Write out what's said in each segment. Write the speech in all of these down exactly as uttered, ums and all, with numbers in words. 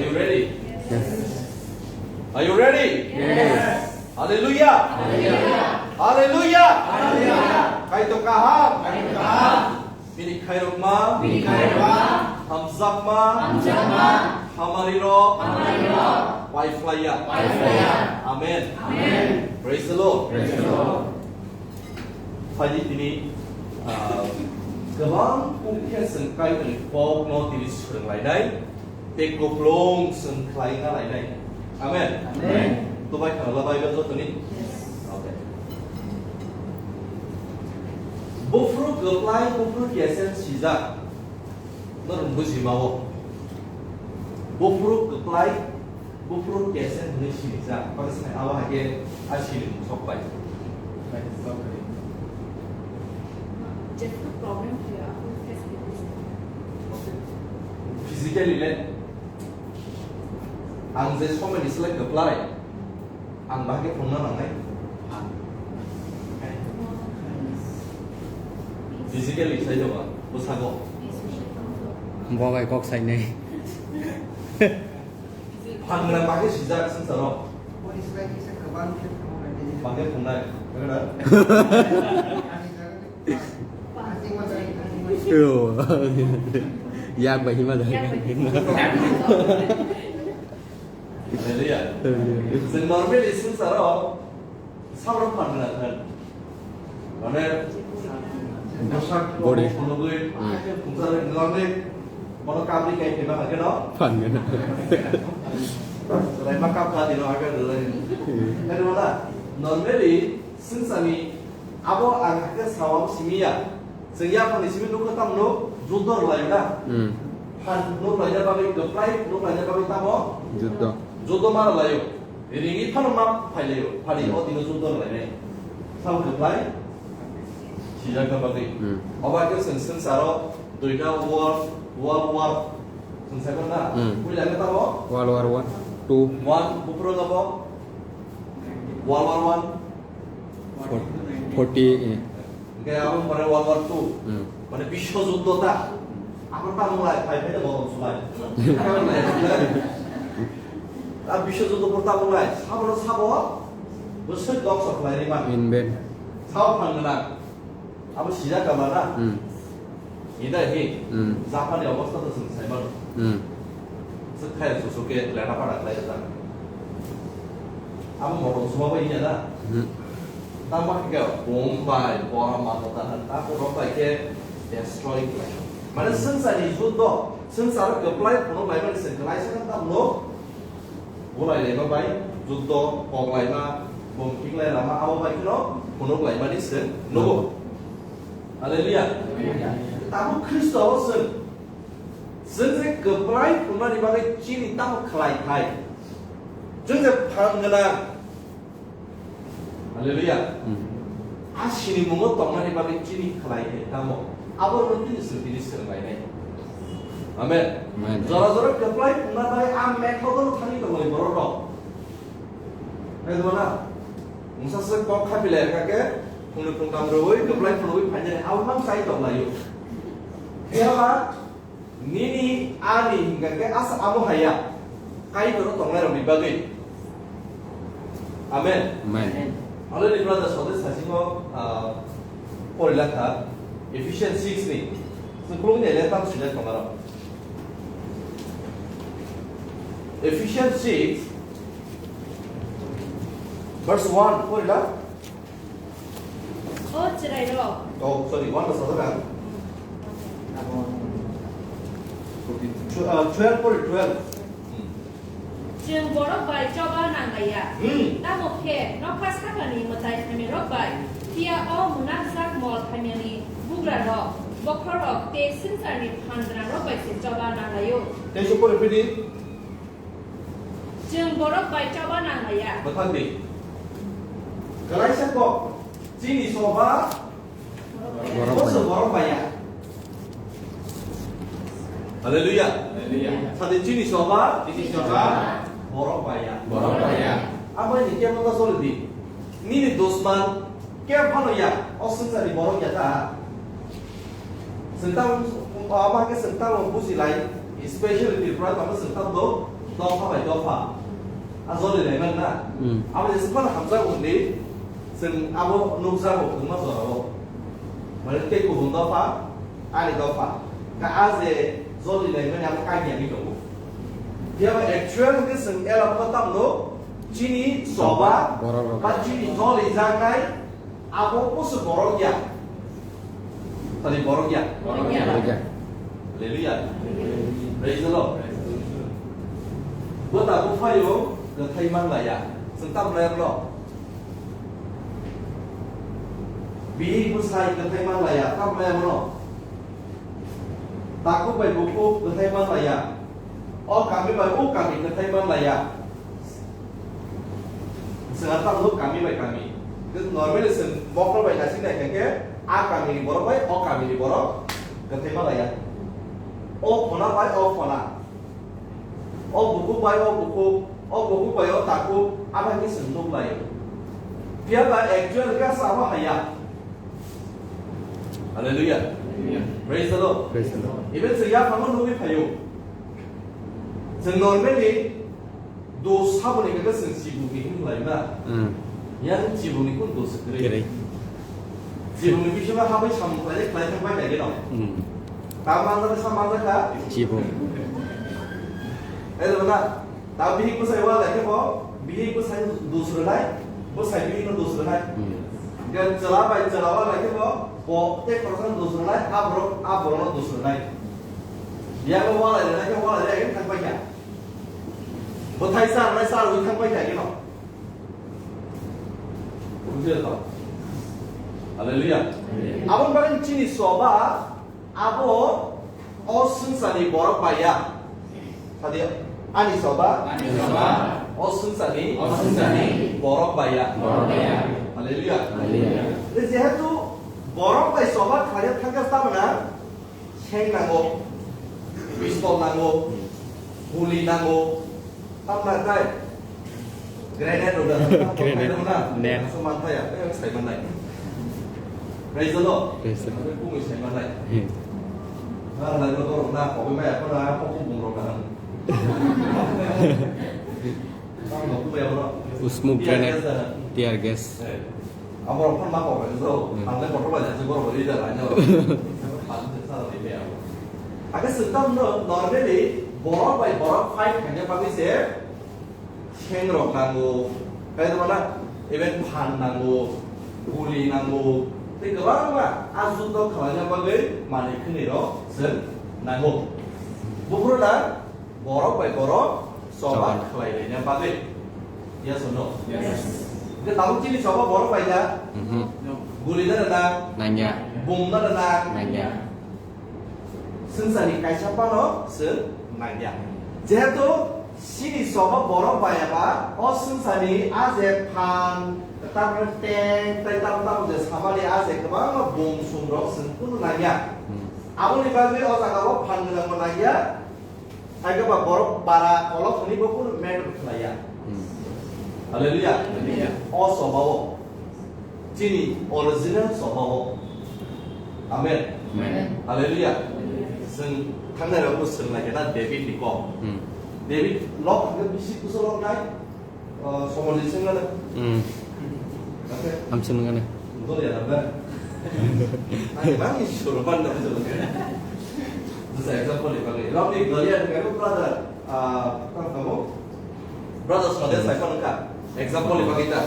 Are you ready? Yes. Are you ready? Yes. Hallelujah. Hallelujah. Hallelujah. Hallelujah. Kaitor kaham. Kaitor kaham. Bini khairokma. Bini khairokma. Hamjakma. Hamjakma. Hamari rok. Hamari rok. Paiphlaiya. Paiphlaiya. Amen. Amen. Praise the Lord. Praise the Lord. Phaidi tini, ah, kwbang kung khe chwng Kaitorni kokno tini swrwnglainai. Tei kuplung chwng khlai na lainai. Amen. Amen. Tubai khna la Bible jotoni? Yes. Okay. Buphuru kwplai, buphuru kesem sijak. Norok bujima o. Buphuru kwplai, buphuru kesem hwnwi sinijak. Kok sai abo hai khe a sinimung sok bai. Jephuno problem khlaiya, ang face khlaiya. Physically le ang je somai ni slai kwplai, ang bahai khe phungna nangnai. Physically sai jaba, bwsago. Bo bai kok sainai. Phan gwnang bagwi sijak swngcharo. Bagwi phungnai. Nangkhe na? Yo. Yak bai hima da. Hallelujah. Hallelujah. Chwng normally swngcharo. Sabrok phan gwnang khan. Mane, bwsak body phunugwi, hmm, phungsa ri nangni, bono kabri kai phima hakhe no? Phan gwnang. Rai ma kap kha dino hakhe doi. Hmm. Kani wala, normally, swngchani abo ang hakhe sawam simiya. Chwng yaphangni simi nukha tamno, judor lai na. Hmm. Phan nuk lai na bagwi, kwplai nuk lai na bagwi tamo? Juddo. Juddo mara laio. Ringwi phano ma phailaio, phari o dino juddo lainai. Sabo kwplai sijak na bagwi. Hmm. Obo khe chwng swngcharo duita world, world war chwng sai mano na? Hmm. Puila khe tamo? World War One, Two. One, buphuru no bo? World War One. For-, forty, eh. Hingke abo mane World War Two. Hmm. Mane biswa juddo ta. Abo ta mulai, phai phai de bolong sulai. A biswa juddo por ta mulai, sabo no sabo, bwswk dok sok lai rima. Invent. Sabo phan gwnang. Abo sijak ka mana? Hmm. Ida hi, hmm, Japan ni obostha to chwng sai mano. Hmm. Swk khai susu ke leta pada khlai jata. Abo motom suma bai ya na? Hmm. Tamo khe bomb bai, borom mano ta han ta ko rok bai khe destroy khlai. Mane, hmm, swngchar ni juddo, swngchar kwplai phunuk lai mani se kwlai se kan ta no. Bolai laima bai, juddo, kok laima, bom khiklai lama, abo bai kheno phunuk laimani se nugo. Hallelujah. Tamo Khristo o chwng, chwng je kwplai phunmani bagwi chini tamo khlai khai. Chwng je phan gwnang. Hallelujah. Hmm. A sinimungo tongmani bagwi chini khlai khe tamo. Abo no tini se tini swrwnglainai. Amen. Amen. Jora jora kwplai phunna bai a method no thani tongmani borok rok. Hai dona. Mungsa se kok khapi lai kha ke, phungni phungtam rwi kwplai phunwi phainani abo mang sai tong laio. Phiya ba Nini ani hingka khe asa amo haya. Kaitor no tongnai rok ni bagwi. Amen. Amen. Already brother sode sasingo, ah, porila kha Ephesians six ni. Chwng khulukni le tam sile tongaro. Ephesians six verse one porila. O chwrairok. Oh, sorry, one na sajak ang. Tw-, uh, twelve pori, twelve. Hmm. Chwng borok bai choba nanglaiya. Hmm. Tamo khe nokha sakani mwtai phamirok bai, phiya o mwnakjak mol phaimani bugrarok, bokhorok tei swngcharni phan gwnangrok bai se choba nanglaio. Tei se pori phidi. Chwng borok bai choba nanglaiya. Bwthang di. Kwlaisa kok. Chini soba. Borok bai. Borok bai ya. Hallelujah. Hallelujah. Sadi chini soba. Chini soba. Borok bai ya. Borok bai ya. Abo ni kemo ta solo di. Nini dusman. Khe phano ya, o swngcharni borok ya ta. Chwng tamo, abo hai khe chwng tamo buji lai, especially Tripura tamo chwng tamo do, Dopha bai dopha. A joli laimani na. Hmm. Abo jesa phano hamjak wngdi, chwng abo nukjago kwbangma jorao. Mane tei kubun dopha, ani dopha. Ka a je joli laimani abo kainwi tongo. Phiya ba actual hwnkhe chwng ela pho tamno chini soba, borok rok, ba chini joli jaknai. Abo kusu borok ya. Tadi borok ya. Borok ya. Borok ya. Hallelujah. Praise the Lord. Bo tabuk phaio, kwthai manlaiya. Chwng tamo laiya bono. Bihik bwsai kwthai manlaiya, tamo laiya bono. Takhuk bai bukhuk kwthai manlaiya. O kami bai o kami kwthai manlaiya. Swngar tamo kami bai kami. Normally chwng mokol bai naising nai khe a kami ni borok bai o kami ni borok kwthai manlaiya. O phona bai o phona. O bukhuk bai o bukhuk, o bukhuk bai o takhuk, abo hai khe chwng nuk lai. Phiya ba actual khe abo haya. Hallelujah. Hallelujah. Praise the Lord. Praise the Lord. Even chwng yaphango nugwi phaio. Chwng normally dos saboni khe chwng chibukni hwn lai na. Hmm. Yang chibukni kun dos kwrwi. Kwrwi. Chibukni bisingo habai samung khlai khlai thang bai kha geno. Hmm. Ta manjak sa manjak kha. Chibuk. Elo na. Ta bihik bwsai wa lai khe bo, bihik bwsai dos rwnai, bwsai bihik no dos rwnai. Hmm. Gan chwla bai chwla wa lai khe bo, bo tei khoroksa no dos rwnai, a borok, a borok no dos rwnai. Yago wa lai rwnai khe wa lai rwnai khe thang bai kha. Bwthai cha rwnai cha rwui thang bai kha geno. Bujil to? Hallelujah. Amen. Aboni bagwi chini soba abo o swngcharni borok bai ya. Sadi ani soba. Ani soba. O swngcharni. O swngcharni. Borok bai ya. Borok bai ya. Hallelujah. Hallelujah. Jehetu borok bai soba khlaiya thangkha tamna seng nango, pistol nango, guli nango, tamna tai. Grenade rok da. Grenade. Tamna. Net. Aswk man thaya, eh, sai man nai. Praise the Lord. Praise the Lord. Bumui sai man nai. Hmm. Ah, lai rok rok na, kobi maya ko na, ko bum rok na. Tamo ko ya bro. Smoke grenade, tear gas. Eh. Abo rok phano ma kok bai jo. Hmm. Ang le motor bai jasi borok bai rida lai no. Phan se sa ri me abo. Ake swkang no normally borok bai borok fight khaina bagwi se seng rok nango. Kai to na even phan nango, guli nango. Tei kwbangma a judo khlaina bagwi manwi khwnwi rok se nango. Buphuru na Borok bai borok choba, choba khlai laina bagwi. Yes or no? Yes. Hwnkhe tabuk chini choba borok bai da? Mhm. Guli da na? Nangya. Bum da na? Nangya. Swngcharni kaisa phano chwng nangya. Jehetu chini choba borok bai aba, o swngcharni a je phan, taphore tank, tei tamo tamo je samani a je kwbangma bum sum rok chwng kunu nangya. Hmm. Aboni bagwi o jaga o phan gwnang bo nangya. Hai khe ba borok para kolok hwnwi bo kunu matter khlaiya. Hmm. Hallelujah. Hallelujah. O choba o. Chini original choba o. Amen. Amen. Hallelujah. Hallelujah. Chwng thangnai rok bo swrwng lai khe na David ni kok. Hmm. David lok hwnkhe bisi kusu lok nai. Oh, somor di sing na. Hmm. Oke. Hamsin ngane. Goliath apa? Ani bang isu roman na betul. Bisa example ni bagi. Ram ni Goliath kan brother, ah, kan kamu? Brother, saudara saya kan ka. Example ni bagi ta.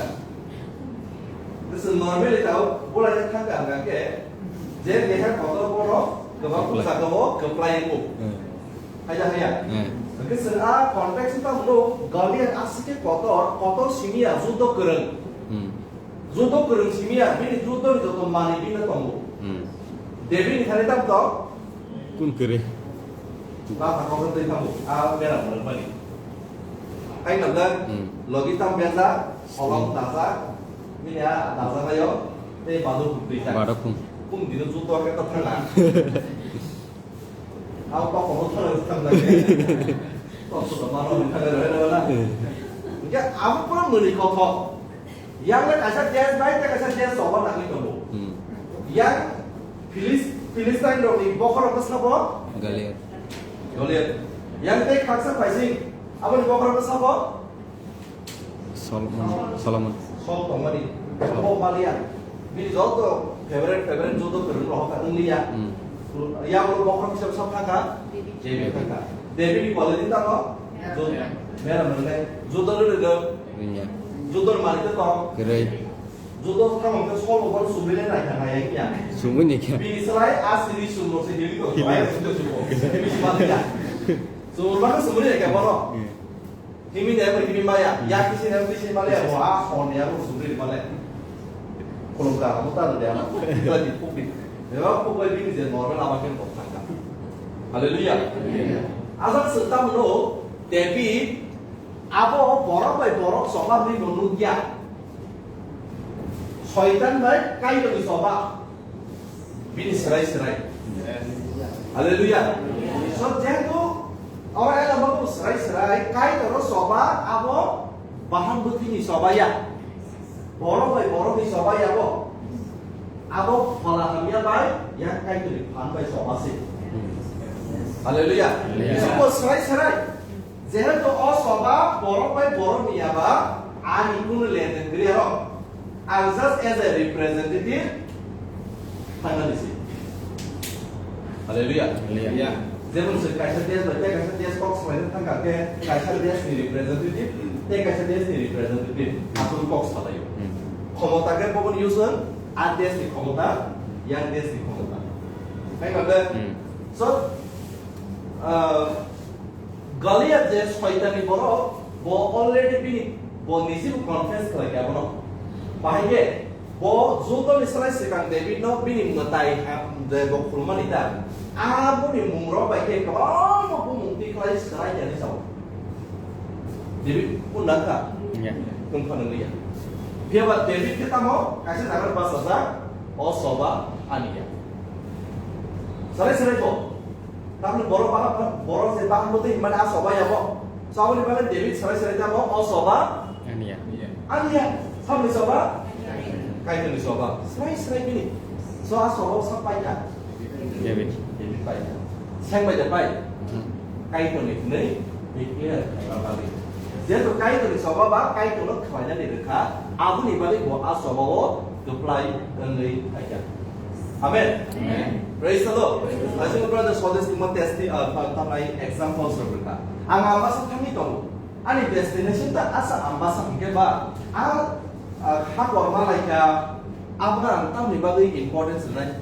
This is normally tau, bola dia kan ka ke. Je dia kan kotor bono, kebab pun satu, keplai pun. Hmm. Haiya, haiya. Hmm. Hwnkhe chwng a context wngkha hwnkhe Goliath aswk khe kotor, kotor simi ya, judo kwrwng. Hmm. Judo kwrwng simi ya, bini judo ni joto manwi bini tongo. Hmm. David ni thani tam tong? Kun kwrwi? Ba thang kok twi tamo, a bera mwrwk mani. Hai nang da, hmm, logi tam bera, olok, hmm, daja, bini a daja nayo, tei badu kun twi ta. Badu kun. Kun dino judo khe ta thang na. Abo kok komo thang thang lai. Kok su ma no thang lai na. Hwnkhe abo pura mwnwi kothok. Yang le kaisa desh bai tei kaisa desh choba nangwi tongo. Hmm. Yang Philis-, Philistine rokni bokhorok bwsabo Goliath. Goliath. Yang tei khaksa phaising Aboni bokhorok sabo? Solomon. Solomon. Sol tongmani. Bo maliya. Bini joto favorite, favorite joto kwrwng rohor ka wngliya. Hmm. Yang bokhorok sabo sab thangkha? David thangkha. David ni quality tamo? Jod-, mera mwnai. Jodor rwrwk. Wngya. Jodor malik to tong. Kwrwi. Jodor tamo ke Sol bokhorok sumui nai nai kha nai ya. Sumui ni kha. Bini slai a siri sumrok se hili to. Hili. Ai sumui to sumui. Bini maliya. Sumui ma sumui nai kha bono. Hmm. Himi de mo himi maya, ya kisi de kisi male, mo a hon ya mo sumri male. Kolom ka mo ta de ama. Kala di pukri. Eba pukri bini je normal ama ken bok thangka. Hallelujah. Ajak se tamno David abo borok bai borok soba ri no nukya. Soitan bai Kaitorni soba. Bini serai serai. Hallelujah. So, jehetu oro ela babu serai serai, Kaitor o soba abo baham bwtwini soba ya. Borok bai borokni soba ya bo. Abo phola hamya bai, ya Kaitorni phan bai soba se. Hallelujah. Hallelujah. So, bo serai serai. Jehetu o soba borok bai borok ni yaba ani kunu lenden kwrwi aro. Ang just as a representative thangna nisi. Hallelujah. Hallelujah. Jemon se kaisa des bai tei kaisa des kok swlaina thangkha khe kaisa des ni representative tei kaisa des ni representative aswk kok salaio. Hmm. Khomota khe boboni use a des ni khomota, yang des ni khomota. Hai ba de? Hmm. So, uh, Goliath je Soitanni borok, bo already bini, bo nisi bo confess khlai kha bono. Bahai khe, bo Judoni slai swkang David no bini mwtai ha-, je bo khulumani ta, aboni mung rok bai khe kwbangma bumung tikhlai swrai kha ni sao. David kun nang kha? Wngya. Wng kha nang ya. Phiya ba David khe tamo kaisa jaga bachajak, o soba ani ya. Swrai swrai bo. Tamni borok bahai, borok je bahai bwtwi hinmani a soba yabo. So aboni bagwi David swrai swrai tamo o soba. Aniya. Aniya. Samni soba. Kaitorni soba. Swrai swrai bini. So a soba o sa paikha. David. David paikha. Seng bai da pai. Hmm. Kaitorni hwnwi declare khaima bagwi. Jehetu Kaitorni soba ba Kaitorno khlainani rwkha, aboni bagwi bo a soba o kwplai wngwi phaikha. Amen. Amen. Praise the Lord. Praise the Lord. Asing brother Swadesh tuma testi, uh, ta-, tamnai example sor berka. Ang ambasa thangwi tongo. Ani destination ta asa ambasa hingke ba. Ang, uh, hakor malaika abra ang tamni bagwi importance rinai.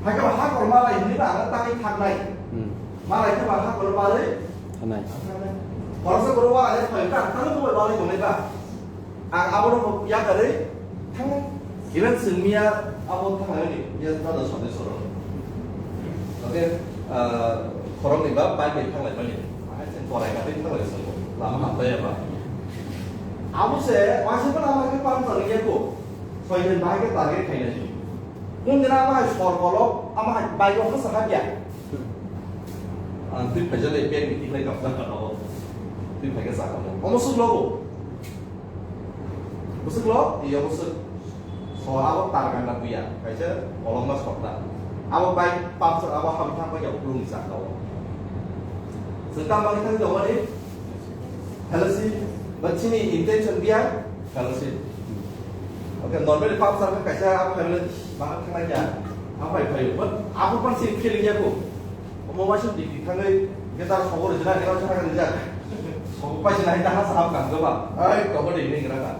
Hakhe ba hakor malai hini ba ang tangwi thaknai. Hmm. Malai khe ba hakor malai. Thanai. Khoroksa borok wa ang thai ta tangwi malai tongnai ba. Ang abono bo yakarwi thangwi, even chwngmiya abo thanglaimani, ya brother Swadesh oro. Okay, ah, khoroknwi ba bike bai thanglaimani. Ahai chwng korai khatwi thanglai chwngo, lama hambai ya ba. Abo se, waisa phano ama khe pump kwrwng ya kho. Soi din bahai khe target khainai. Kung dina ama hai sor kolok, ama hai bike o hasa habya. Ang twi phaijak le bag ni tiklai kapsa ka daw. Twi phaikhe sa ka daw. Omo suk logo. Bwswk lo, iyo bwswk. So abo tar ganda buya. Kaisa kolokma sokta. Abo bike puncture, abo habwi thang bai ya uklung ni saka o. Chwng tamo ni thang jomani. Fellowship, ba chini intention biya, fellowship. Okay, normally pump sar kaisa abo khaile bahar thangna kya, abo phai phai, but abo pan si feeling ya ko. Omo waisa dik dik thangwi, kita sobo rijak, kita thangwi rijak. Sobo paisa nai ta hasa ham kang ba. Ai, kobo dik ni gra ka.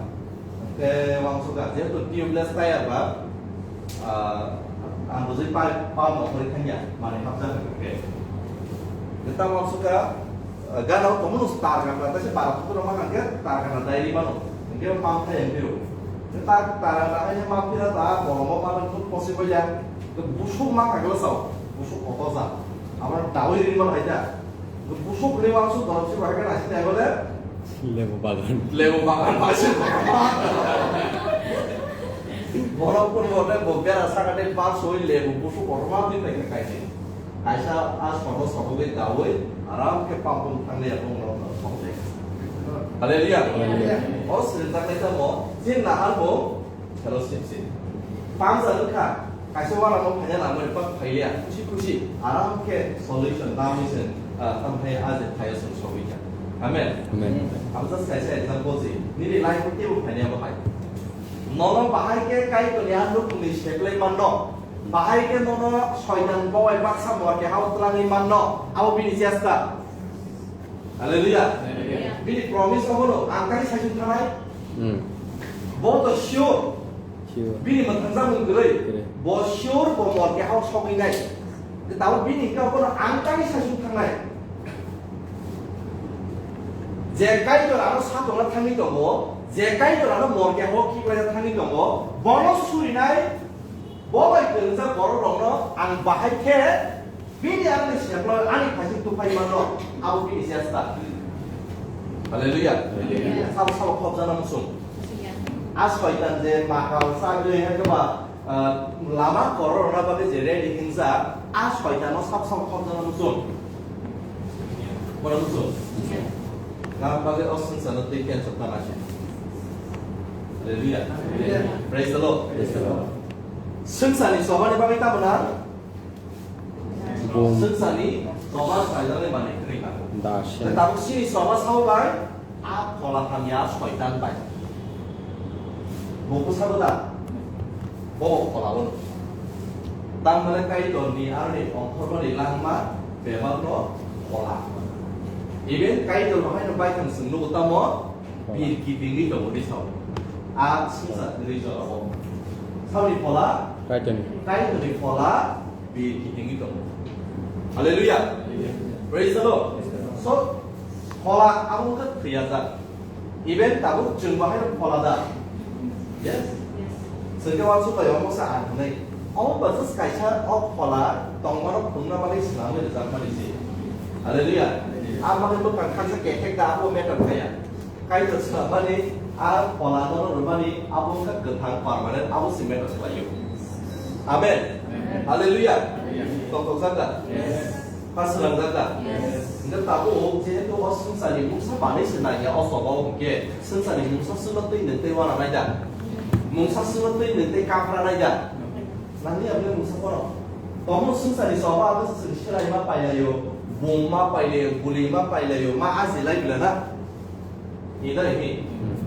Te wangsuka, jehetu tubeless tire ba, ah, ang bujui pa, pa mo khori thangya, mane hapjak ke. Kita wangsuka, ah, gana o tomo no tar gana, ta se para putro ma hangke tar gana diary mano. Hingke pam thai ang biro. Tar, tar gana ai ma pira ta, boromo ma no possible ya. Busuk ma hagla sao, busuk koto sa. Amar dawi ri ma hai ta. Busuk ni wangsu dorok si bahai kana si taibo le. Lebu bagan. Lebu bagan bahai se. Borok pun borok bo bera sakate bak soi lebu busuk kotorma din bai kai ni. Kaisa a sobo sobo bai dawi aram ke pampung thang le ya bong rok sok le. Hallelujah. Hallelujah. O sri tak le ta mo sin nahar bo Fellowship se. Pamsa wngkha, kaisa uanamo phaina nangmani bak phaiya, khusi khusi, aram khe solution, lamwi se, ah, tamo hai a je phaio chwng sogwi kha. Amen. Amen. Abo just kaisa example se. Nini life o teibo phainai abo hai. Nono bahai khe Kaitorni a nukhungni seplai manno. Bahai khe nono soitan bowai baksa mor kehao twlangwi manno. Abo bini chesta. Hallelujah. Hallelujah. Bini promise obono ang kani saichung thanai. Hmm. Bo to sure. Sure. Bini mwthangjakmung kwrwi. Kwrwi. Bo sure bo mor kehao sogwi nai. Tabo bini hwnkhe obono ang kani saichung thangnai. Je Kaitor ano satokna thangwi tongo, je Kaitor ano mor kehao khiklaina thangwi tongo, bono surinai, bo bai kwrwngjak borok rokno ang bahai khe bini ani seplai ani khaising tuphai mano, abo bini chesta. Hallelujah. Hallelujah. Sabo sabo khobjana muchung. A soitan je makal chagwi hai khe ba, ah, lama kororna bagwi je ready hingjak, a soitano sabo sabo khobjana muchung. Bono muchung. Ngam bagwi o swngcharno twi khe chokna nai. Hallelujah. Hallelujah. Praise the Lord. Praise the Lord. Swngcharni chobani bagwi tamo na? Bum. Swngcharni choba khlaijaknai manwi hwnwi kha. Dasya. Tabuk chini choba sao bai, a phola hamya soitan bai. Bo bwsabo da? Bo phola o. Tamni Kaitorni aroni ongkhormani langma bebakno phola. Even Kaitor bahaino baithang chwng nugo tamo? Bir kitingwi tongo di sao. A swngchar thwngwi jorao. Saoni phola? Kaitorni. Kaitorni phola bir kitingwi tongo. Hallelujah. Praise the Lord. So, phola abo wngkha thwiyajak. Even tabuk chwng bahaino phola da. Yes? Chwng khe wansuk bai omo sa ang hwnwi. Omo ba just kaisa o phola tongmano phunukna bagwi swnamwi rwjakmani se. Hallelujah. Amoni bwkhak khansa kethek da abo matter khaya. Kaitor swlamani, a phola nono rwmani, abo wngkha kwthang permanent, abo se matter khlaio. Amen. Amen. Hallelujah. Hallelujah. Tongthokjak da? Yes. Ha swnamjak da? Yes. Hwnkhe tabuk jehetu o swngcharni mungsa manwi se nangya o choba o hwnkhe swngcharni mungsa swngno twi nwng tei uananai da? Mungsa swngno twi nwng tei kapranai da? Nangya bwle mungsa phano. Tongmung swngcharni choba abo se chwng swlai ma pailaio, bum ma pailaio, bwlwi ma pailaio, ma aji lai bwle na? Ni da ni? Hmm.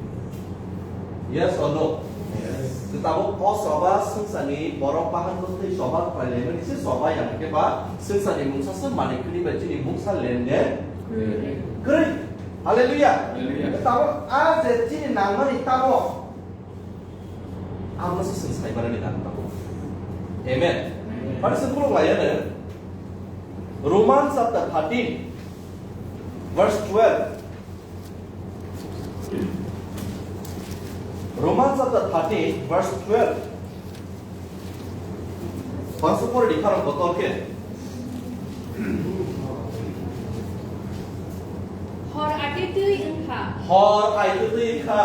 Yes or no? Yes. Tabuk o choba swngcharni borok bahan bwtwi choba khlailaimani se choba yang khe ba swngcharni mungsa se manwi kwrwi bai chini mungsa lenden kwrwi. Kwrwi. Hallelujah. Hallelujah. Tabuk a je chini nangmani tabuk abo se chwng sai manani nang tabuk. Amen. Amen. Phano chwng khuluk lai ya no? Romans chapter thirteen, verse twelve. Romans chapter thirteen, verse twelve. Bangsa pore di kharok kotor khe. Hor aitwi wngkha. Hor aitwi wngkha.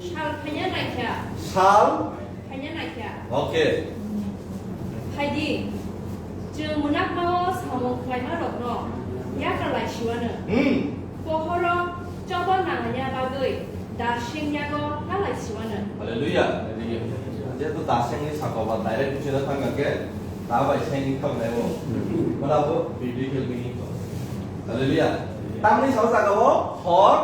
Sal phaiya naikha. Sal. Phaiya naikha. Okay. Phaidi, chwng mwnakmao samung khlaimarokno yakra lai siwano. Hmm. Pohoro choba nangya bagwi daseng yago na lai siwano. Hallelujah. Hallelujah. Jehetu dasengni saka ba direct bichara thangkha khe, ta bai sengni thang nai bo. Mada bo biblical meaning to. Hallelujah. Tamni sa jaga o hor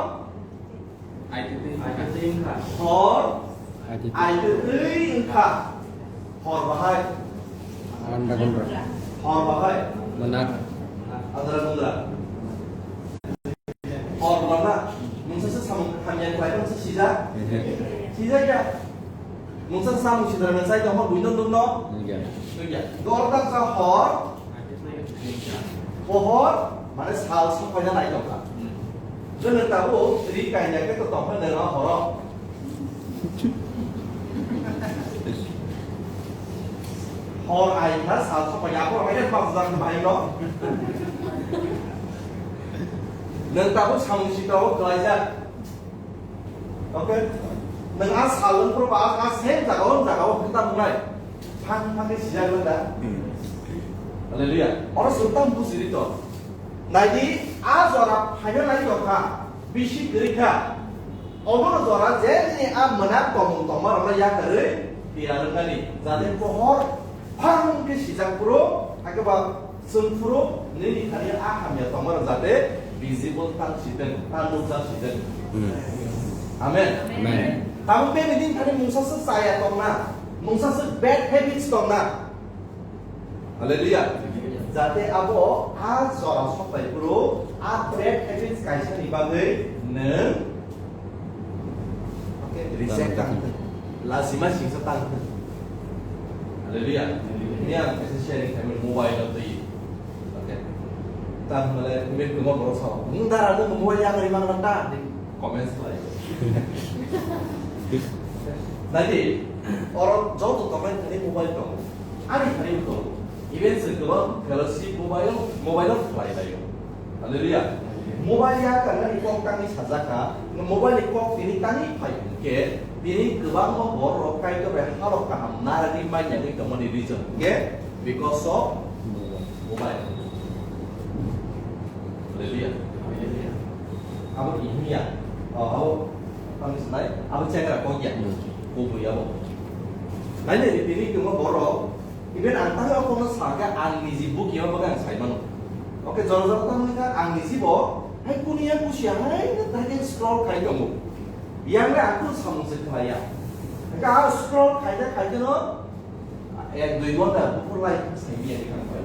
Aitwi wngkha. Hor. Aitwi. Aitwi wngkha. Hor bahai. Ganda gundra. Hor bahai. Manak. Andra gundra. Hor bahai. Mungsa se samung hamya khlai mungsa sijak. Ehe. Sijak ya. Mungsa samung sijak na sai tong hor buino dum no. Nungya. Nungya. Dor tak sa hor. Pohor, mane sal sokphaina nai tongkha. Jono tabuk ri kainai khe to tongkha nirma horo. Hor ai kha sal sokphaina, aphuru hai khe bamjak bai no. Nwng tabuk samung sitao klaijak. Okay? Nwng a sal wng phuru ba a same jaga o, jaga o khe tamo nai. Phang phang khe sijak wng da. Hallelujah. Oro chwng tamo buji ri to. Nai di, a jora phaina nai tong kha, bisi kwrwi kha. Obono jora je nini a mwnang tongmung tongma rok no yakarwi tiyar wng nani. Jate pohor phang khe sijak phuru, hakhe ba Chwng phuru nini thani a hamya tongmano jate Visible tang siteng, tang nukjak siteng. Hmm. Amen. Amen. Tamo bebedin thani mungsa se chaya tongna, mungsa se bad habits tongna. Hallelujah. Jate abo a jora sopai phuru a bad habits kaisa ni bagwi nwng reject tang thung. Lasima singsa tang thung. Hallelujah. Ini ang kaisa sharing kami mobile o twi. Okay. Tang male mik tuma borok sao. Nwng dara nwng mobile yang ri mang ta. Comments lai. Nadi, oro joto tongmani thani mobile tongo. Ani thani tongo. Even se kwbang fellowship mobile, mobile khlai laio. Hallelujah. Mobile ya kanani kok tangwi sajak kha. Mobile ni kok tini tangwi phai hwnkhe, tini kwbangma borok Kaitor bai halok kaham narwgwi manya wngwi tongmani reason hwnkhe because of mobile. Hallelujah. Abo ihimya. Oh, abo tangwi sanai. Abo chengra kok ya. Kubui abo. Nainai tini kwbangma borok Even ang tangwi o phone no sakhe ang niji bukima bagwi ang sai mano. Okay, jora jora tangwi kha ang niji bo hai kuniya kusiya hai no tangwi scroll khai tongo. Yang le ang kunu samung se khlaiya. Hingke ang scroll khaite khaite no ek dui ghonta buphuru lai sai manya ni kang bai.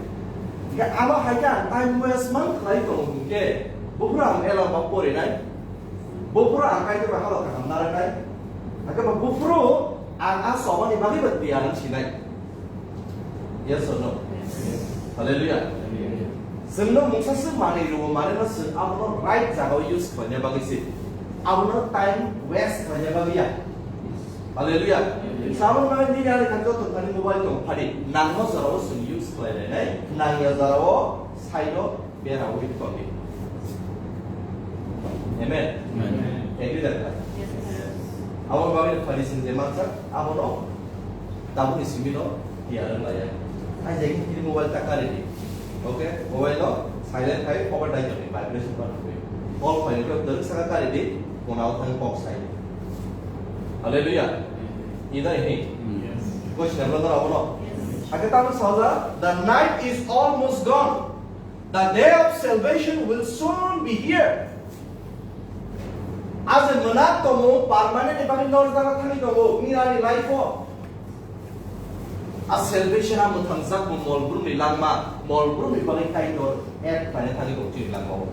Hingke ano hai khe ang time waste man khlai tongo hingke buphuru ang ela ba porinai. Buphuru ang kaitor bai halok kaham narwknai. Hingke ba buphuru ang a somani bagwi ba tiyar wng sinai. Yes or no? Hallelujah. Chwngno mungsa swk manwi rwo, manwi no chwng abono right jagao use khlaina bagwi se. Abono time waste khlaina bagwi ya. Hallelujah. Sabon manwi nini ani kha joto thani mobile tong phadi. Nangma jorao chwng use khlai lainai. Nangya jorao side o bera wi tongdi. Amen. Amen. Agree da kha? Yes, sir. Abo bagwi phadi sing je mansa, abono tabukni simi no tiyar wng laiya. Hai je kini mobile ta kari di. Okay, mobile no silent khai cover dai jani vibration ban hoi. Call phai ko dong saka kari di, phone out thang kok sai. Hallelujah. Ida ini. Yes. Ko sila bla dara abono. Yes. Ake tamu saja, the night is almost gone. The day of salvation will soon be here. Aje mwnat tongo, permanent ni bagwi nor jaga thani tongo, nini ani life o. A salvation a mwthangjakmung mol brumni langma, mol brumni bagwi Kaitor act khlaina thani tongo chini langmao.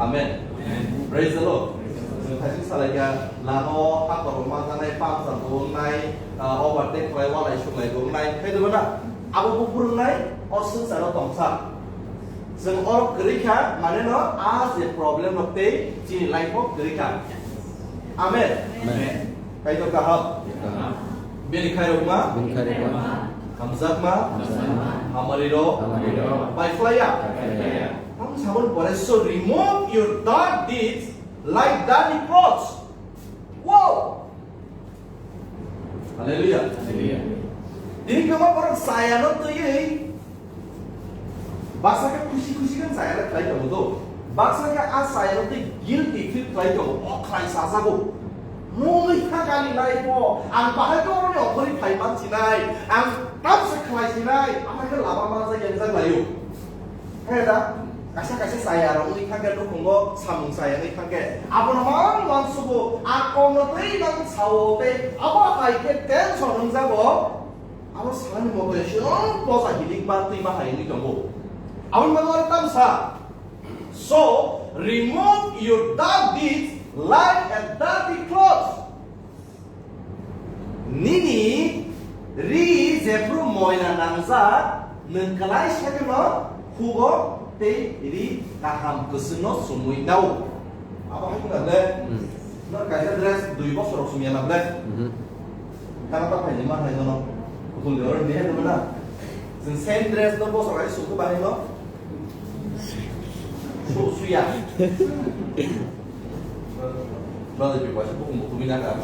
Amen. Amen. Praise the Lord. Chwng thaichung salaikha, lama o hakor rok manjanai, puncture bo wngnai, ah, overtake khlai, walai suklai bo wngnai, khe dwbana? Abo bo phwrwngnai, o swngcharo tongsa. Chwng oro kwrwi kha, mane no, a je problem rok tei chini life o kwrwi kha. Amen. Amen. Kaitor kaham. Kaham. Bini khairokma. Bini khairokma. Hamjakma. Hamjakma. Hamari rok. Hamari rok. Bai phlaiya. Bai phlaiya. Tamo sabon pore, so remove your dark deeds like dirty clothes. Wow! Hallelujah. Hallelujah. Tini kwbangma borok chayano twiwi baksa khe khusi khusi khe chayano khlai tongo do. Baksa khe a chayano twi guilty feel khlai tongo. O khlai sajago. Mungwi thangkani life o ang bahai khe oroni okhorwi phai man sinai. Ang tamsa khlai sinai. Ama khe lama manjak yangjak laio. Khe da, kaisa kaisa chaya rok wngwi thangkhe, nukhungo samung chaya wngwi thangkhe, abono mang uansugo, a kokno tei mang sao tei abo hai khe tension wngjago, abo salani motoi chwng posa hilikma twima hai wngwi tongo. Aboni bagwi oro tamo sa, "So remove your dark deeds like a dirty cloth." Nini ri jephru moila nangjak, nwng kwlai sakeno khugo tei ri kaham kwchwngno chumui nao. Abo hai wngkha ble? Hmm. Nor kaisa dress dui bosor rok chumya na ble? Mhm. Tamo ta phaini ma hai nono. Kutul de oro ni hai na. Chwng same dress no bosor hai chumkhe bahai no. Su-, suya. Brother, be waisa bukung bukung bina ka.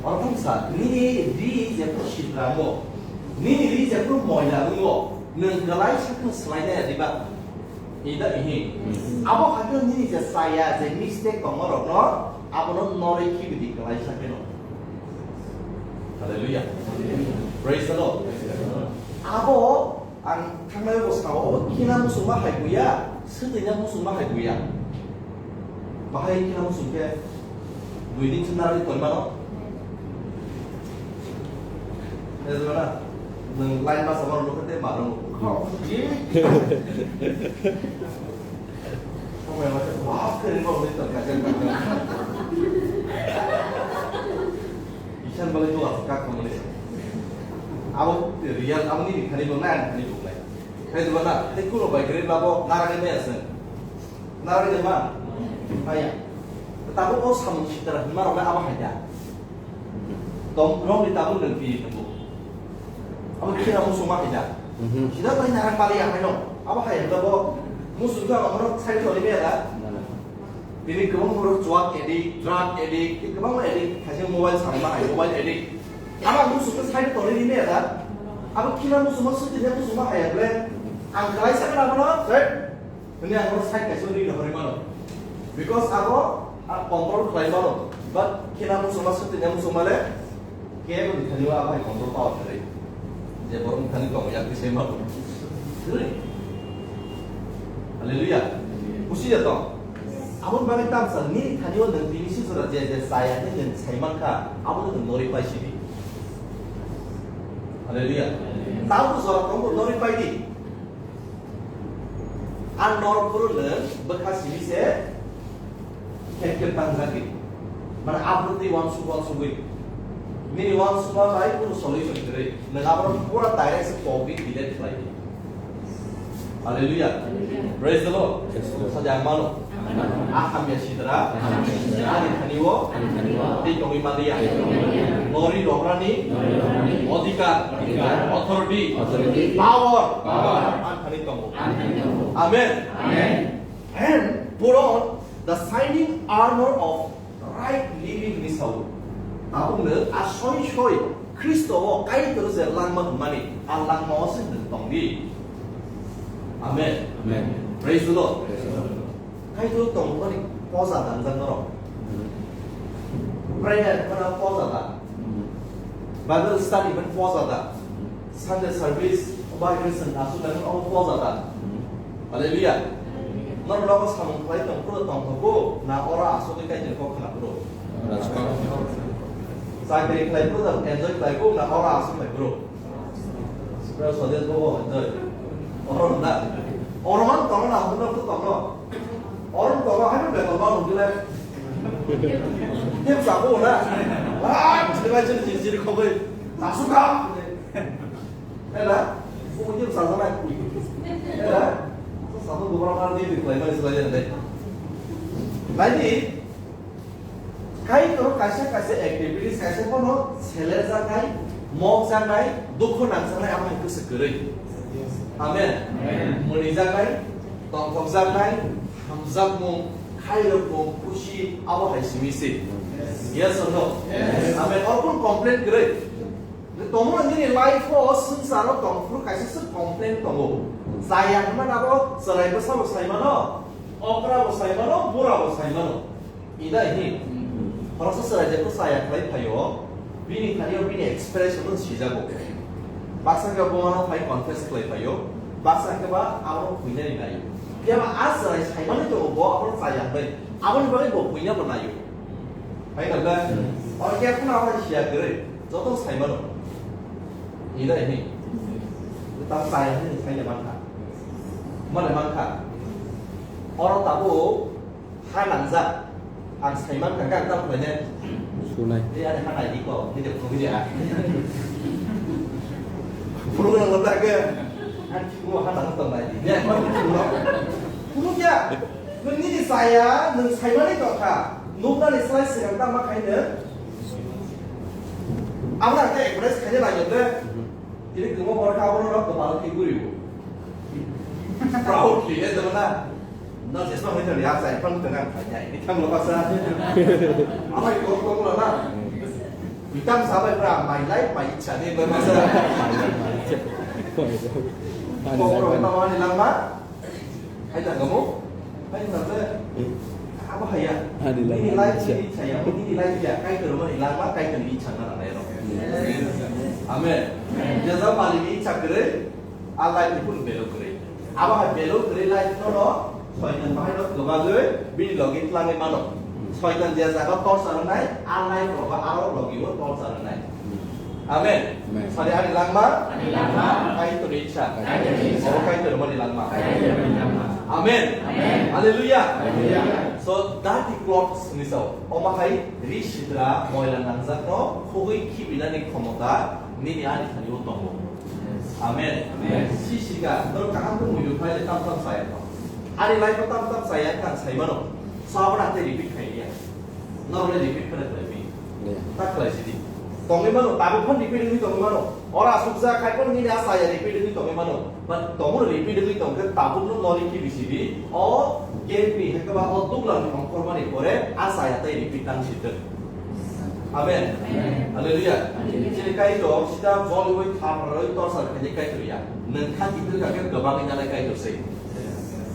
Oro thang sa, nini ri jephru sitramo, nini ri jephru moila wngo, nwng kwlai sakno swlaina ya diba? Ida ihi. Abo hakhe nini je saya, je mistake tongma rokno, abono norwi khibi di kwlai sakheno. Hallelujah. Praise the Lord. Abo Ang thangnai bo sao, obo khina muchungma hai buya, swtwina muchungma hai buya. Bahai khina muchung khe dui din chwng narwgwi tongmano. Ezra, nwng line basa mano nukha tei mano nukha. Kok, ji. Kok mai ma khe, wah, khe ri ma ri tong kha. Isan balai dua kak khamani. Abo real, abo nini thani bo nai, thani bo nai. Khai dua na, tei kuno bai kre labo narani mai aseng. Narani ma, haya. Tabo o samung sitra hima rok abo hai da. Tom rong ni tabuk nang pi nang bo. Abo kira musu ma hai da. Mhm. Sida bai narang bali ya hai no. Abo hai da bo musu ga abo rok sai thori me da. Tini kwbang borok drug addict, drug addict, tei kwbangma addict, kaisa mobile samma hai, mobile addict. Abo ang muchungkhe side tonwi rinai da. Abo khina muchungma swtwi khe muchungma hai ble. Ang khlai sakha abono, sir. Hwnwi ang bono side kaisa ri rohorwi mano. Because abo, ah, control khlai mano. But khina muchungma swtwi khe muchungma le, Kebo ni thani o abai control power kwrwi. Je borok ni thani tong yak khe se ma. Kwrwi. Hallelujah. Busi ya tong. Aboni bagwi tamsa nini thani o nwng tini si jora je je chaya khe nwng sai mankha, abo no nwng nori pai sidi. Hallelujah. Tamo jora tong bo nori pai di. Ang norok phuru nwng bwkha simi se khe khe tangjagwi. Mane aphuru twi uansuk uansugwi. Nini uansukma bai kunu solution kwrwi. Nwng abono pura direct se kok di delete khlai di. Hallelujah. Praise the Lord. Praise the Lord. Sajak mano. A hamya sidra, ani thani o, tei tongwi manliya. Nori rokrani, odhikar, authority, power, ani thani tongo. Amen. And put on the shining armor of right living ni sao. Tabukno a soi soi Khristo o Kaitor je langma hwnmani, a langma o se nwng tongdi. Amen. Amen. Praise the Lord. Praise the Lord. Kaitor tongmani poja dangjak norok. Prayer mana poja da. Bible study man poja da. Sunday service, Bible lesson asuk lai man poja da. Hallelujah. Norok logo samung khlai tong phuru tong thogo, na oro asugwi Kaitor kok khna phuru. Chakri khlai phuru enjoy khlai phuru, na oro asuk lai phuru. Sodej bobo enjoy. Oro na. Oro man tong na, hwnna phuru tong no. Oro tong no, hai be tong no, hwnle. Hem sa bo na. Ah, jiri jiri jiri khogoi. Asuk ka. Ela, buku ni bwsajak nai. Ela, sabo gubra mar di di klai mani slai jani dai. Nai di, Kaitor kaisa kaisa activities kaisa kono selejaknai, mokjaknai, dukhu nangjaknai amo hai kwswk kwrwi. Amen. Amen. Mwnijaknai, tongthokjaknai, hamjakmung, khairokmung, khusi abo hai simi se. Yes or no? Yes. Amen. Orkun complain kwrwi. Tongmani nini life o swngcharo tongphuru kaisa swk complain tongo. Chaya hwnmani abo chwrai bwsabo saimano, okra bo saimano, bura bo saimano. Ida hi. Khoroksa chwrai jekto chaya khlai phaio, bini thani o bini expression no sijago. Baksa khe bo ano phai confess khlai phaio, baksa khe ba abo khuinani naio. Phiya ba a chwrai saimani tongo bo abono chaya hwnwi. Aboni bagwi bo khuina bo naio. Hai na ba? Oro khe phano abo siya kwrwi. Joto sai mano. Ni dai ni. Ta sai ni sai ya man kha. Mane man kha. Oro tabo ha nang ja. Ang sai man kha, ang ta phai ne. Sunai. Ni ani ha nai di ko, ni de phuru ya. Phuru nang ta ke. Ang ki ko ha nang ta nai di. Ya, man phuru. Phuru ya. Nini saya, nung saimani tongkha. Nuknani slai sirang tama khaino. Abo ang khe embrace khaina nangya ble. Tini kwma borkha abono rok kwbal khe guribo. Proudly, eh, jabo na. Na jesma hoi thani, ah, sai pang tengah khaina. Ini thang lo paksa. Amai kok kok lo na. Bitam sabai pra, my life, my ichha ni, bai masa. Kok kok lo na, wani langma. Hai ta gamo? Hai ta se? Hmm. Abo haya. Ani lai Nini lai icha. Nini icha ya, nini lai ya. Kai kero mani langma, kai kero icha na na ya no. Amen. Jaza mali ni icha kere. A life ni kunu value kwrwi. Abo hai value kwrwi life no no Soitan bahai no kwbagwi bini logi tlangwi mano. Soitan je jaga torsa rwnai, a life rogo aro logi o torsa rwnai. Amen. Amen. Sari ani langma? Ani langma. Kaitor ni icha. Kaitor ni icha. Obo Kaitor mani langma. Kaitor mani langma. Amen. Amen. Hallelujah. Hallelujah. So, dirty clothes ni sao. Omo hai ri sidra moila nangjak no khogwi khibinani khomota nini ani thani o tongo. Amen. Amen. Si sika, norok kaham khe muitu khlai le tam tam saya tong. Ani life o tam tam saya khan sai mano. Sabra te repeat khai ya. Norok le repeat khna khlai bi. Yeah. Tak khlai sidi. Tongwi mano, tabuk phon repeat wngwi tongwi mano. Ora sukja khai phon nini a saya repeat wngwi tongwi mano. But tongo repeat wngwi tong khe tabuk no nori ki bisi di. O K P hai khe ba o duglam ni ongkhor mani pore a saya tai repeat tang si thwk. Amen. Amen. Hallelujah. Amen. Chini Kaitor sida joliwi thaprarwi torsa khaini Kaitor ya. Nwng kha kiphil kha khe kwbangwi nanai Kaitor se.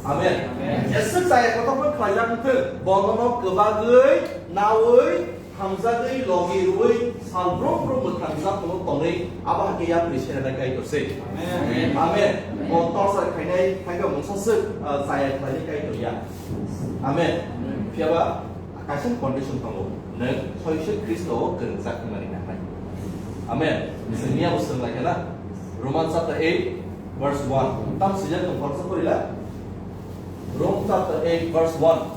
Amen. Amen. Jeswk chaya kotor khlaijak wngthwng, bonono kwbagwi, nawi, hamjagwi, logi rwi, sal brum brum mwthang jat tongwi, abo hakhe yapri se nanai Kaitor se. Amen. Amen. Amen. Bo torsa khainai, hakhe mungsa swk, ah, chaya khlaini Kaitor ya. Amen. Amen. Phiyaba, Kaisa condition tongo, nwng soiso Khristo o kwrwngjak wngmani nangnai. Amen. Chwngni abo swrwng lai khe na? Romans chapter eight verse one. Tam swijak tong khoroksa pori la? Rom chapter eight verse one.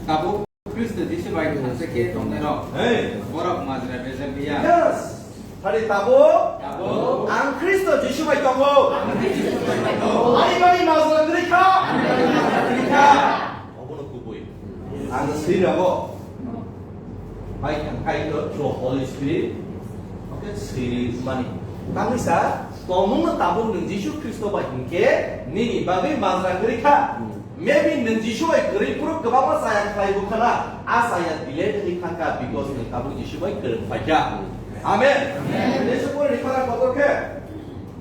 Tabuk Khristo Jisu bai thansa khe tongnairok. Hey. Borok majra bejak liya. Yes. Thani tabuk. Tabuk. Ang Khristo Jisu bai tongo. Ang Khristo Jisu bai tongo. Ani bagwi majra kwrwi kha. Ani bagwi majra kwrwi kha. Obono kubui. Ang swi rabo. Bai thang khai to through Holy Spirit. Okay, swi mani. Tangwi sa, tongmungno tabuk nwng Jisu Khristo bai hinkhe nini bagwi majra kwrwi kha. Maybe nwng Jisu bai kwrwi phuru kwbangma chaya khlai bwkhana, a chaya delete wngwi thangkha because nwng tabuk Jisu bai kwrwng phaikha. Amen. Amen. Jesu pore ni khara kotor khe.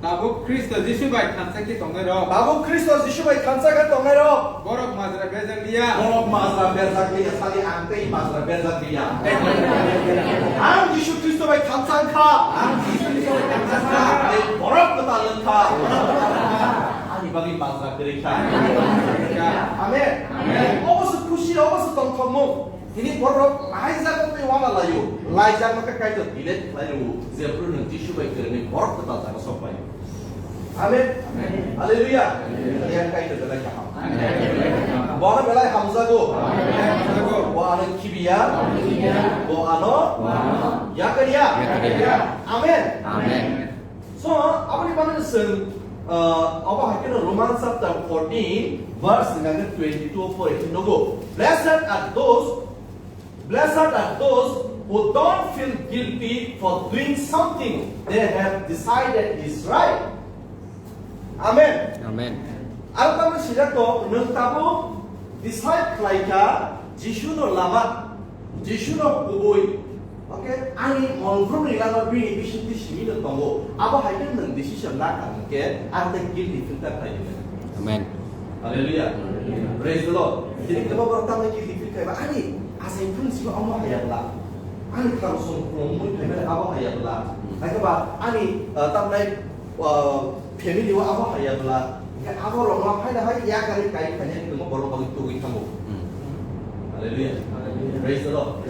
Tabuk Khristo Jisu bai thansa khe tongnai rok. Tabuk Khristo Jisu bai thansa khe tongnai rok. Borok majra berjak liya. Borok majra berjak liya, sadi ang tei majra berjak liya. Ang Jisu Khristo bai thansa kha. Ang Jisu Khristo bai thansa kha. Tei borok kwtal wngkha. Ani bagwi majra kwrwi kha. Amen. Amen. Obo se khusi, obo se tongthokmung. Tini borok laijak tei wana laio. Laijak no khe Kaitor delete khlai rwo. Jephru nwng Jisu bai kwrwngwi borok kwtal jaga sok bai. Amen. Amen. Hallelujah. Hallelujah. Kaitor belai kaham. Amen. Bo ano belai hamjago. Amen. Bo ano khibiya. Amen. Bo ano yakarya. Yakarya. Amen. Amen. So, aboni bagwi chwng, uh, abo hai kheno Romans chapter fourteen, verse hingkha khe twenty-two o pore khe nugo. Blessed are those, blessed are those who don't feel guilty for doing something they have decided is right. Amen. Amen. Aro tamo sijak to, nwng tabuk decide khlai kha, Jisu no lama, Jisu no kubui. Okay, ani mongkhorni lama bini bisingtwi simi no tongo. Abo hai khe nwng decision na kha hwnkhe, ang tei guilty feel ta khlai di. Amen. Hallelujah. Praise the Lord. Tini kwbangma borok tamni guilty feel khlai ba, ani asai phung simi omo haya bla. Ani kham song khulumui khlai ba abo haya bla. Hai khe ba ani, uh, tamnai, uh, family o abo haya bla. Hingke abo rok ma phaina hai yakarwi kai phaina hingke mo borok bagwi tugwi thango. Hmm. Hallelujah. Praise the Lord.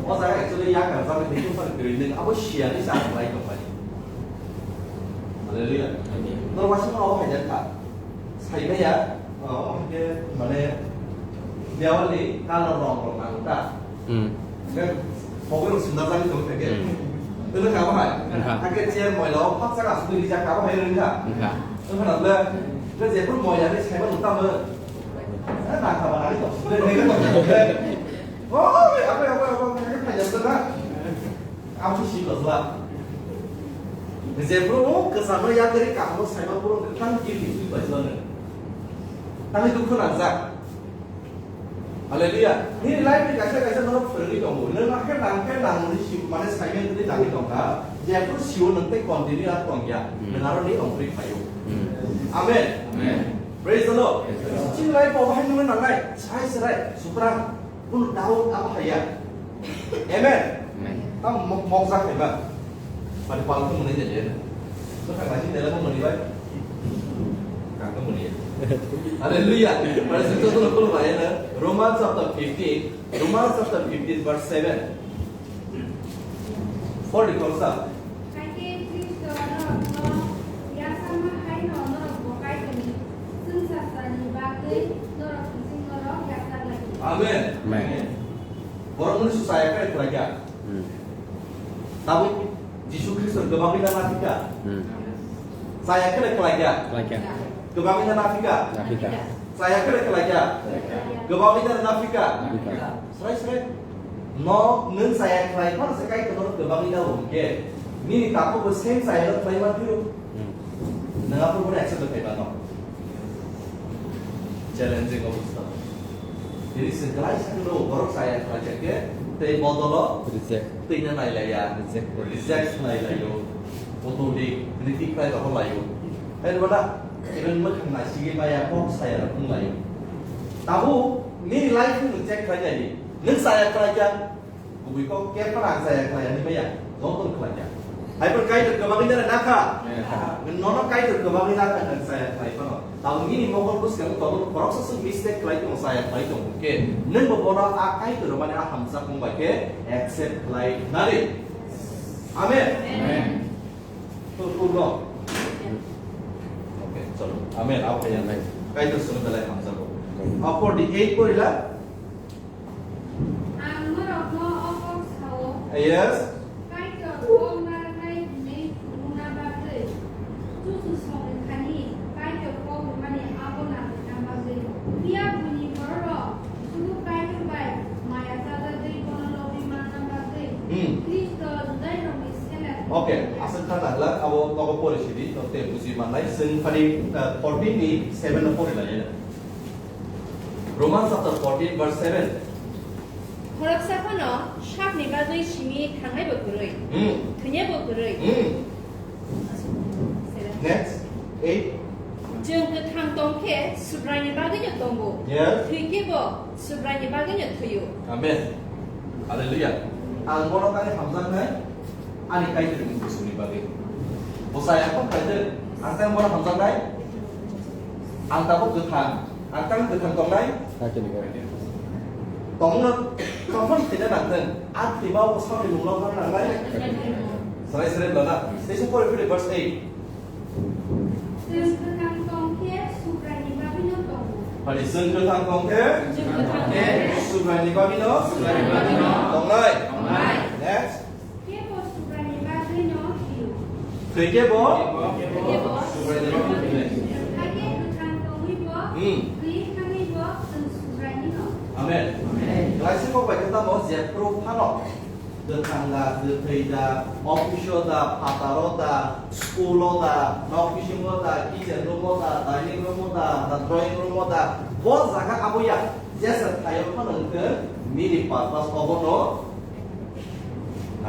O jaga actually yakar jagwi tei tungsa kwrwi nung abo siya ni sa khlai tong bai. Hallelujah. Amen. Norok waisa ma abo hai jak kha. Sai maya, o, hingke mane dewal ni color rong rok nang ta. Hmm. Hingke pogwi rok sinda jagwi tong thake. Hmm. Tele kabo hai. Wngkha. Hake chair moila o phak chaka asugwi rijak kabo hai wngkha. Wngkha. Wngkha na ble, ble jephru moila ni saiba nung tamo. Eh, nang kaba nang to. Ble nang to. Oi, apo, apo, apo, nang phai jasa na. Ang si sikla. Jephru o kwchangma yakari kahamo saiba phuru tang guilty feel bai jasa na. Tang dukhu nangjak. Hallelujah. Nini life ni kaisa kaisa norok phwrwngwi tongo. Nwng hakhe nang khe nang hwnwi si, mane saimanya hwnwi nangwi tongkha. Jephru sio nwng tei continue ar tongya. Hmm. Nwng aro ni ongkhorwi phaio. Hmm. Amen. Amen. Praise the Lord. Praise the Lord. Chini life o bahai nwng nangnai. Chwrai chwrai. Suprang. Kunu doubt abo haiya. Amen. Amen. Tam mok, mokjak haiba. Mani pal tu muni jadi. Tu kan masih dalam muni bai. Kan tu muni. Hallelujah. Pada situ tu lupa ya na. Romans chapter fifteen. Romans chapter fifteen verse seven. Paul di kolsa. Kaitor Kristo norokno yasama haino norokbo Kaitorni chwngsasani bagwi norok bising norok yachaklai. Amen. Amen. Borok muni susaya kare khlai kha. Hmm. Tabuk Jisu Kristo kwbangwi na naphika. Hmm. Chaya kare khlai kha. Khlai kha. Kwbangwi na naphika. Naphika. Chaya kare khlai kha. Khlai kha. Kwbangwi na naphika. Naphika. Srai srai. No, nwng chaya khlai phano se Kaitor no kwbangwi na hwnkhe, nini takhuk bo same chaya no khlai man phiro. Hmm. Nwng aphuru bono accept khlai mano. Challenging obostha. Tini se khlai sa no borok chaya khlai khe tei bodolo Reject. Twi na nai laiya. Reject. Reject nai laio. Kotor di, kritik khlai rok laio. Hai wala, even mwkhang nai sigi maya kok saya rok wng laio. Tabuk nini life no check khlai nai. Nwng chaya khlai kha, kubui kok khe phano ang chaya khlai ani maya, joto khlai kha. Hai phano Kaitor kwbangwi nana nakha. Nono Kaitor kwbangwi nakha nwng chaya khlai phano. Tabuk nini mokol bwskango tongo khoroksa swk mistake khlai tongo, chaya khlai tongo khe, nwng bo bono a Kaitor mani a hamjakmung bai khe accept khlai nari. Amen. Amen. To, to, no. Okay, chalo. Amen. Amen. Kaitor swngwi belai hamjago. Amen. Apor di eight porila. Ang norokno o kok sao. Yes. Kaitor kok narwknai hwnwi phunukna bagwi chuchusong rwkhani, Kaitor kok rwmani abo narwkna bagwi. Phiya buini bororok sudu Kaitor bai maya chajagwi bono lobwi manna bagwi Hmm. Khristo Judairokni seleng. Okay, aswk kha na glak abo nogo pori sidi, nok te buji mannai. Chwng phani, uh, fourteen ni seven no pori lai. Romans chapter fourteen verse seven. Khoroksa phano sakni bagwi simi thangnai bo kwrwi, Hmm. thwinai bo kwrwi. Hmm. Seven. Next, eight. Chwng kwthang tong khe Subraini bagwino tongo. Yes. Thwi khe bo Subraini bagwino thwio. Amen. Hallelujah. Ang bono kani hamjaknai, ani Kaitorni bwswkni bagwi. Bwsai ang kok khaijak, ang tang bono hamjaknai, ang tabuk kwthang, ang tang kwthang tongnai. Kaitorni bagwi. Tongno, tongmani thwina nangthwng, a thwima o bwsakni mungno phano nangnai. Sarai sarai lana, teisa pore phiri verse eight. Chwng kwthang tong khe Subraini bagwino tongo. Hadi, chwng kwthang tong khe Chwng kwthang khe Subraini bagwino Subraini bagwino tongnai. Tongnai. Next. Kebo Subraini bagwino thwio. Thwi kebo Kebo Subraini bagwino thwinai. Hakhe kwthang tongwi bo, Hmm. Thwi thangwi bo chwng Subrainino. Amen. Amen. Klaisik kok bai khe tamo jephru phano. Kwthang da, kwthwi da, office o da, phataro da, school o da, nok bisingo da, kitchen room o da, dining room o da, da drawing room o da, bo jaga abo ya, jesa thaio phano hwnkhe nini purpose obono.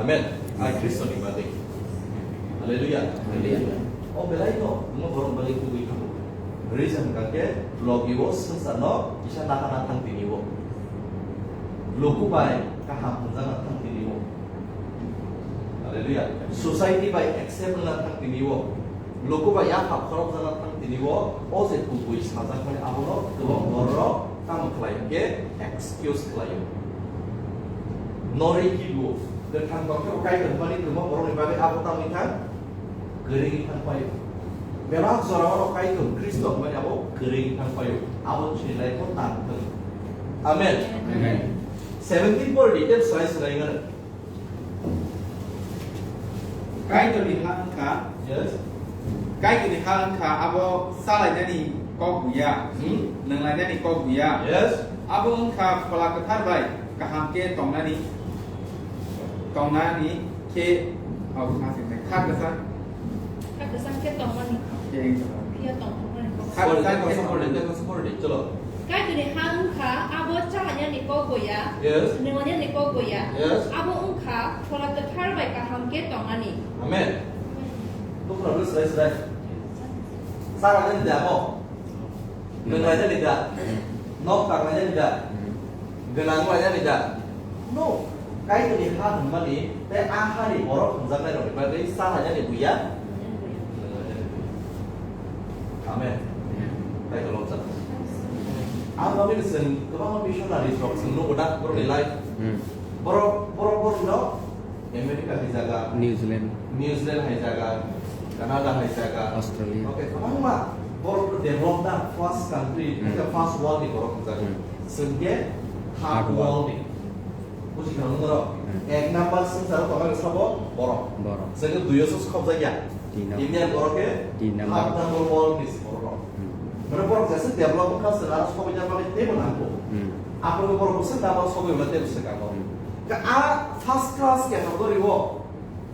Amen. Ai Khristoni bagwi. Hallelujah. Hallelujah. O belai no, no borok bagwi kubui thango. Reason hwnkha khe, logi o swngcharno kisa nahana thang tini o. Luku bai kaham hwnjakna thang tini o. Hallelujah. Society bai accept wngna thang tini o. Luku bai yaphak khorokjakna thang tini o. O je kubui sajakmani abono kwbang bororok tamo khlai hwnkhe excuse khlaio. Norwi kibo kwthang tongkhe bo Kaitor hwnmani kwbang borokni bagwi abo tamwi thang kwrwngwi thang paio. Belak jora oro Kaitor Khristo hwnmani abo kwrwngwi thang paio. Abo chini life-o tang thung. Amen. Amen. Seventeen por detail swrai swrai ngano. Kaitorni ha wngkha. Yes. Kaitorni ha wngkha abo salainani kok buya, Hmm. nwnglainani kok buya. Yes. Abo wngkha Phola Kwthar bai kaham khe tongnani, tongnani khe, oh, kha se, kha kwchang. Kha kwchang khe tongmani. Khe wngkha. Phiya tongthokmani kok. Kha kwchang khe tongmani. Chalo. Kaitorni ha wngkha abo chalainani kok boya, Yes. nwnglainani kok boya. Yes. Abo wngkha Phola Kwthar bai kaham khe tongnani. Amen. Buphurano swrai swrai. Chalainani da abo. Nwnglainani da. Nok tanglainani da. Gwnang lainani da. No. Kaitorni ha hwnmani tei a hani borok hwnjaknairokni bagwi cha hainani buya. Amen. Kaitor lobjak. Ang bagwi chwng kwbangma missionaries rok chwng nugo da borokni life. Hmm. Borok, borok, borokno America hai jaga, New Zealand. New Zealand hai jaga, Canada hai jaga. Australia. Okay, kwbangma borok develop da first country, Hmm. first world ni borok hwnjago. Hmm. Chwng khe third Third world. world ni. Bujikha nung norok? Hmm. Ek number swngcharo tongnai sabo borok. Borok. Chwng khe duiyo se khobjakya. Tin number. Indian borok khe Tin number. Half number world ni borok. Hmm. Mane borok jesa develop wngkha, chwng aro sogwi jabagwi teibo nangkho. Hmm. Aphuru borok bwswk double sogwi wngkha teibo swkango. Hmm. Khe a first class khe hamjagwi o.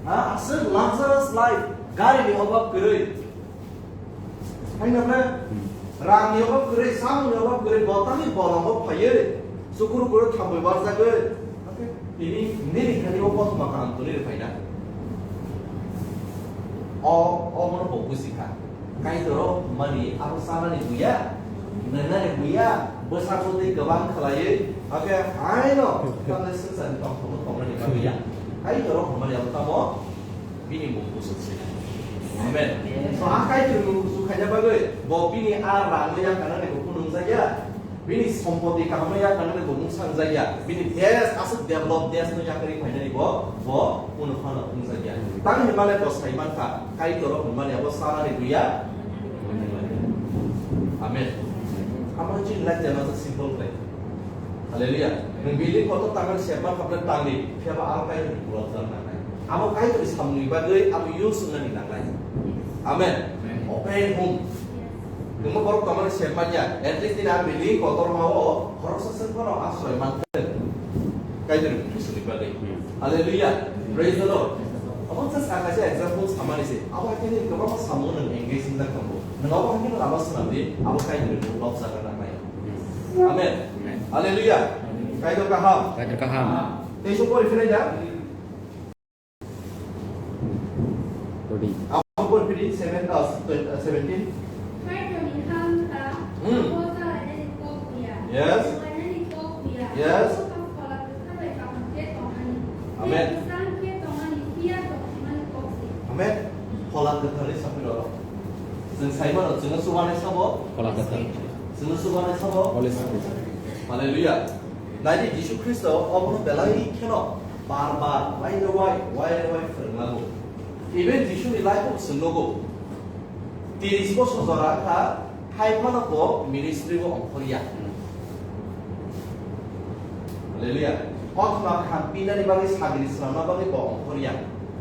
Ha, aswk luxurious life, gari ni obab kwrwi. Haino ble Hmm. rang ni obab kwrwi, samung ni obab kwrwi, botani bolongo phaiwi, chukuru kuru thambwi barjagwi. Okay. Tini nini khani o kothoma kaham tuli rw phaina. O, o mono bo buji kha. Kaitor o hwnmani abo chanani buya, nwngnani buya, bwsakgo tei kwbang khlaiwi, okay, haino tamni swngcharni tongthokno tongnani bagwi ya. Kaitor o hwnmani abo tamo bini mung bwswk se. Amen. So, a Kaitor mung kusu khaina bagwi bo bini a rangno yakarnani bo phunukjak ya. Bini sompoti kaham no yakarnani bo mung sangjak ya. Bini desh aswk develop desh no yakarwi phainani bo, bo phunuk phano phunukjak ya. Tamni hwnmale bo sai mankha, Kaitor o hwnmani abo chanani buya. Amen. Amo chini life jema simple khlai. Hallelujah. Nwng building kotor tangmani sepma khapna tangdi, phiya ba aro Kaitorni pulok jang nangnai. Abo Kaitorni samungni bagwi abo use wngnani nangnai. Amen. Amen. Open home. Nwngma borok tongmani sepma ya, at least nini a building kotorma o khoroksa swk phano asroi manthung. Kaitorni bukhuk ni bagwi. Hallelujah. Praise the Lord. Abo wngkha sa kaisa example samani se. Abo hai khe nini kwbangma samung nwng engage wngjak tongo. Nwng abo hai khe lama swnamdi, abo Kaitorni bukhuk lobjak rwna nai. Amen. Amen. Hallelujah. Kaitor kaham. Kaitor kaham. Tei sung pori philai da. Rodi. Abo pori philai seven, uh, twenty, uh, seventeen. Kaitorni ha wngkha, Hmm. abo chalainani kok ya. Yes. Chalainani kok ya. Yes. Abo kha phola kwthar bai kaham khe tongmani. Amen. Tei kwchang khe tongmani, phiya tongthokmani kok se. Amen. Phola kwtharni saphi roro. Chwng sai mano, chwngno chubanai sabo? Phola kwthar. Chwngno chubanai sabo? Holy Spirit. Hallelujah. Naidi Jisu Khristo obono belai kheno bar bar, wai re wai, wai re wai phwrwnglago. Even Jisuni life-o chwng nugo. Tiris bosor jora wngkha, hai phano bo ministry-o ongkhorya. Hallelujah. Kothoma kaham pinani bagwi, sagri swnamna bagwi bo ongkhorya.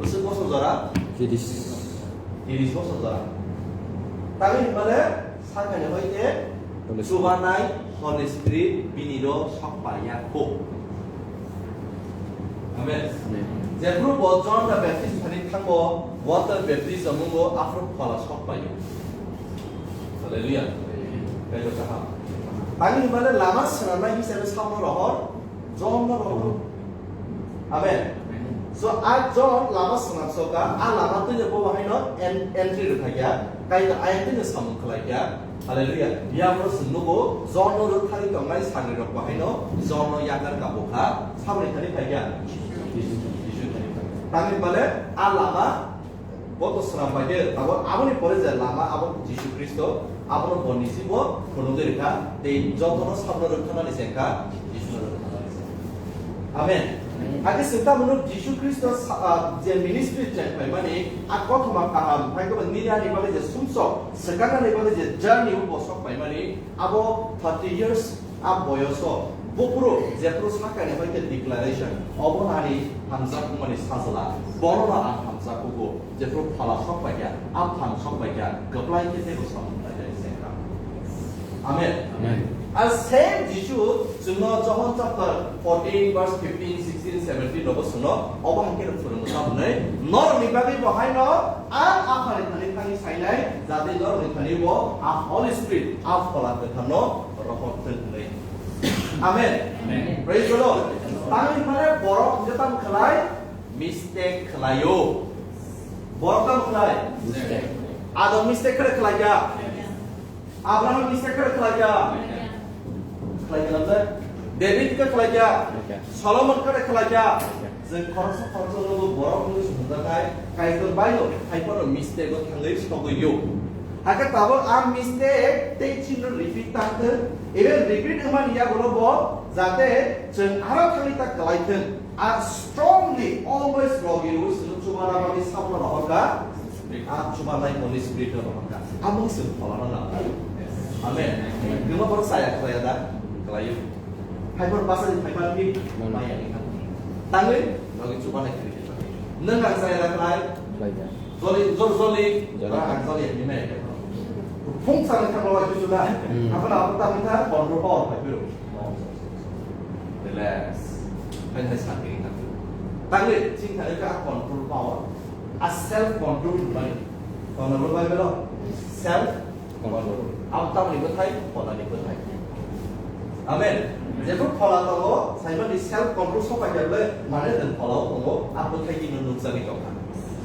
Bwswk bosor jora? Tiris. Tiris bosor jora. Tamni hwnmale, Sakani hoite Holy Spirit. Chubanai Holy Spirit bini ro sok paiya kho. Amen. Amen. Jephru bo John the Baptist thani thango, water baptism wngo, aphuru phola sok paio. Hallelujah. Kaitor kaham. Tani hwnmale lama swnamnai hisabe sakno rohor, John no rohor. Amen. So, a John lama swnam soka, a lama twino bo haino en-, entry rwkha kya, Kaitor ayang twino samung khlai kya. Hallelujah. Yaphuru chwng nugo, John no rwkthani tongnai sagri rok bo haino, John no yakar ka bukha, saboni thani phai kya? Jisu thani phai. Tamni bale, a lama, Bo to swnam bai de, abo, aboni pore je lama abo Jisu Khristo, abono bo nisi bo phunugwi rwkha, tei jotono sabno rwkhanani se wngkha, Jisuno rwkhanani se. Amen. Amen. Age se tamo no Jisu Khristo sa-, ah, je ministry cheng paimani, a kothoma kaham, hai khe bo nini ani bagwi je sumsok, swkang ani bagwi je journey o bo sok paimani, abo thirty years A boyoso buphuru jephuru sakani hoite declaration, obo nani hamjak wngmani sajla, bono no ang hamjak kugo, jephuru phala sok paikha, a phang sok paikha, kwplai khe teibo samung khlainani se wngkha. Amen. Amen. A same Jisu chwngno Johon chapter fourteen verse fifteen, sixteen, seventeen rogo chwngno obo hai khe phwrwngo, tamni norokni bagwi bo haino ang Aphani thani thangwi sainai, jate norokni thani bo a Holy Spirit, a Phola Kwtharno rohor thung hwnwi. Amen. Amen. Praise the Lord. Tamni hwnmale borok hwnkhe tamo khlai? Mistake khlaio. Borok tamo khlai? Mistake. Adam mistake khe khlaikha? Abraham mistake khe khlaikha? Khlaikha na? David khe khlaikha? Khlaikha. Solomon khe khlaikha? Khlaikha. Chwng khoroksa khoroksa logo borok wngwi sumungjaknai, Kaitor baino hai phano mistake o thangwi sogwi o. Hakhe tabuk a mistake tei chini repeat tang thwng, even repeat wngmani yagulo bo jate chwng aro thangwi ta kwlai thwng. A strongly always rogi rwi chwngno chuba nabani samno rohorkha, a chuba nai Holy Spirit no rohorkha. Amo chwng pholano nang. Amen. Nwma borok chaya khlaiya da? Khlaio. Hai borok basa di phai mani maya ni kha. Tangwi rogi chuba nai khlai. Nwng ang chaya da khlai? Khlai da. Joli, jol, joli. Joli. Ora ang joli ni mai. Phung sa ni thang lo tu da. Hmm. Apa na apa ta mita control power pai biru. Relax. Hai hai sa ni thang. Tangwi ching thang ka control power. A self control bai. Kono lo bai belo. Self control. Abo tamni bwthai, pholani bwthai. Amen. Jephru phola tongo, saimani self control sopai khe bwle, mane nwng phola o tongo, a bwthai ni nwng nukjagwi tongkha.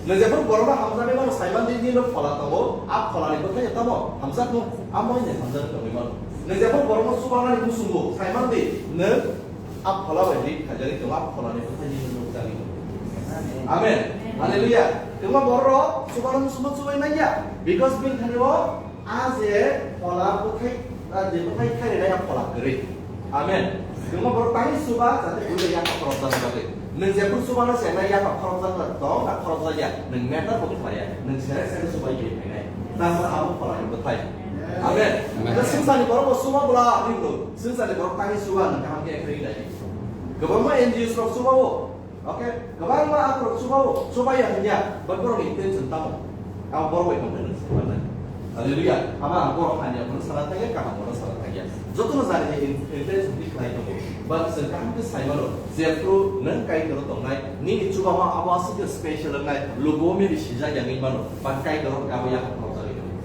Nwng jephru borokno hamjaknai mano, saimani nini no phola tongo, a pholani bwthai tamo hamjakno, a moi ni hamjakno tongwi mano. Nwng jephru borokno chubanani muchungo, saimani nwng a phola bai rit khaijagwi tongo, a pholani bwthai ni nwng nukjagwi tongo. Amen. Hallelujah. Tengma borok chubanani muchungo chubai manya, because bini thani o A je phola bwthai, a je bwthai khairina ya phola kwrwi. Amen. Nwng borok tangwi suba, jate buino ya khorok jani bagwi. Nwng jephru subano se na ya khorok jani tong, na khorok jani ya. Nwng matter bo khlaiya. Nwng sere sere subai ye phainai. Nang abo pholani bwthai. Amen. Amen. Nwng swngcharni borok bo suba bwla ringno. Swngcharni borok tangwi suba nwng kaham khe khwrwi nai. Kwbangma N G Os rok suba o. Okay, kwbangma akhorok chuba-, chubaya hwnya, but borokni intention tamo? Abo borok bai tongmani se manai. Hallelujah. Abo ang borok hamya bono sana thangya, kaham bono sana thangya. Jotono jani ni in-, intention ni khlai tongo. But chwng kaham khe sai mano, jephru nwng Kaitor tongnai, nini chubama abo aswk khe special wngnai, lugo miri sijak yangwi mano, but Kaitor abo yakho phano jagwi tongo.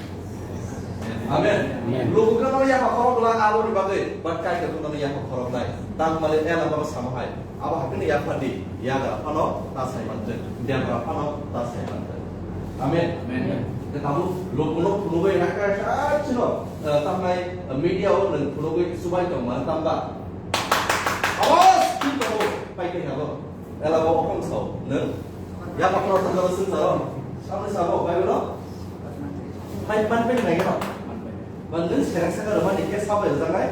Amen. Amen. Lugo khe nono yakho khorok glak aboni bagwi, but Kaitor nono yakho khorok nai. Tang male ela mano samo hai. Abo hakhe ni yaphardi, yagra phano ta sai manthwng, debra phano ta sai manthwng. Amen. Amen. Tei tabuk lukuno phunugwi raka sachino, eh, tamnai, eh, media o nwng phunugwi chubai tongma tamba. Awas, ki tongo, pai khe habo. Ela bo okong sao, nwng? Yaphardi thangkha swng saro. Samni sabo, Bible o? Pai man pai nai gano. Ba nwng serang saka rwmani khe sabai rwjaknai?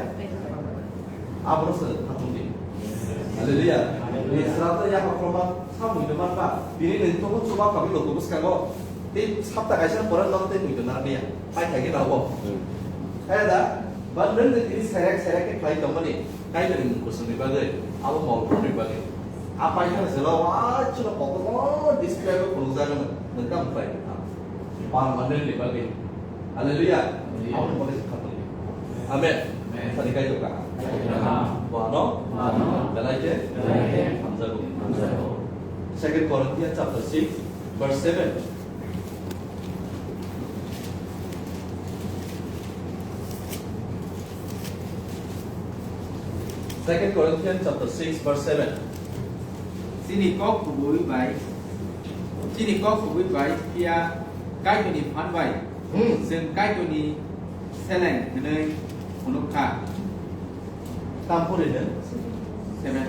Abono se khatung di. Hallelujah. Ni srapta ya hakroma samui de manba. Bini nwng tongmo chuba kabi loko bwskango. Tei sapta kaisa pore nok tei mui de narniya. Pai thagi rabo. Hmm. Kaya da, ba nwng de tini serek serek khe khlai tongmani. Kaitorni mwng kusumni bagwi, abo mol phurni bagwi. A paithak jela o, a chwla kotorma display o phunukjagwi nwng tamo khlai kha. Permanently bagwi. Hallelujah. Hallelujah. Aboni bagwi se khatung di. Amen. Amen. Thani Kaitor kaha. Amen. Bono. Amen. Belai khe. Belai khe. Hamjago. Hamjago. Second Corinthians chapter six, verse seven. Second Corinthians chapter six, verse seven. Chini kok kubui bai, chini kok kubui bai phiya Kaitorni phan bai, hmm, chwng Kaitorni seleng hwnwi phunuk kha. Tam puri de? Seven.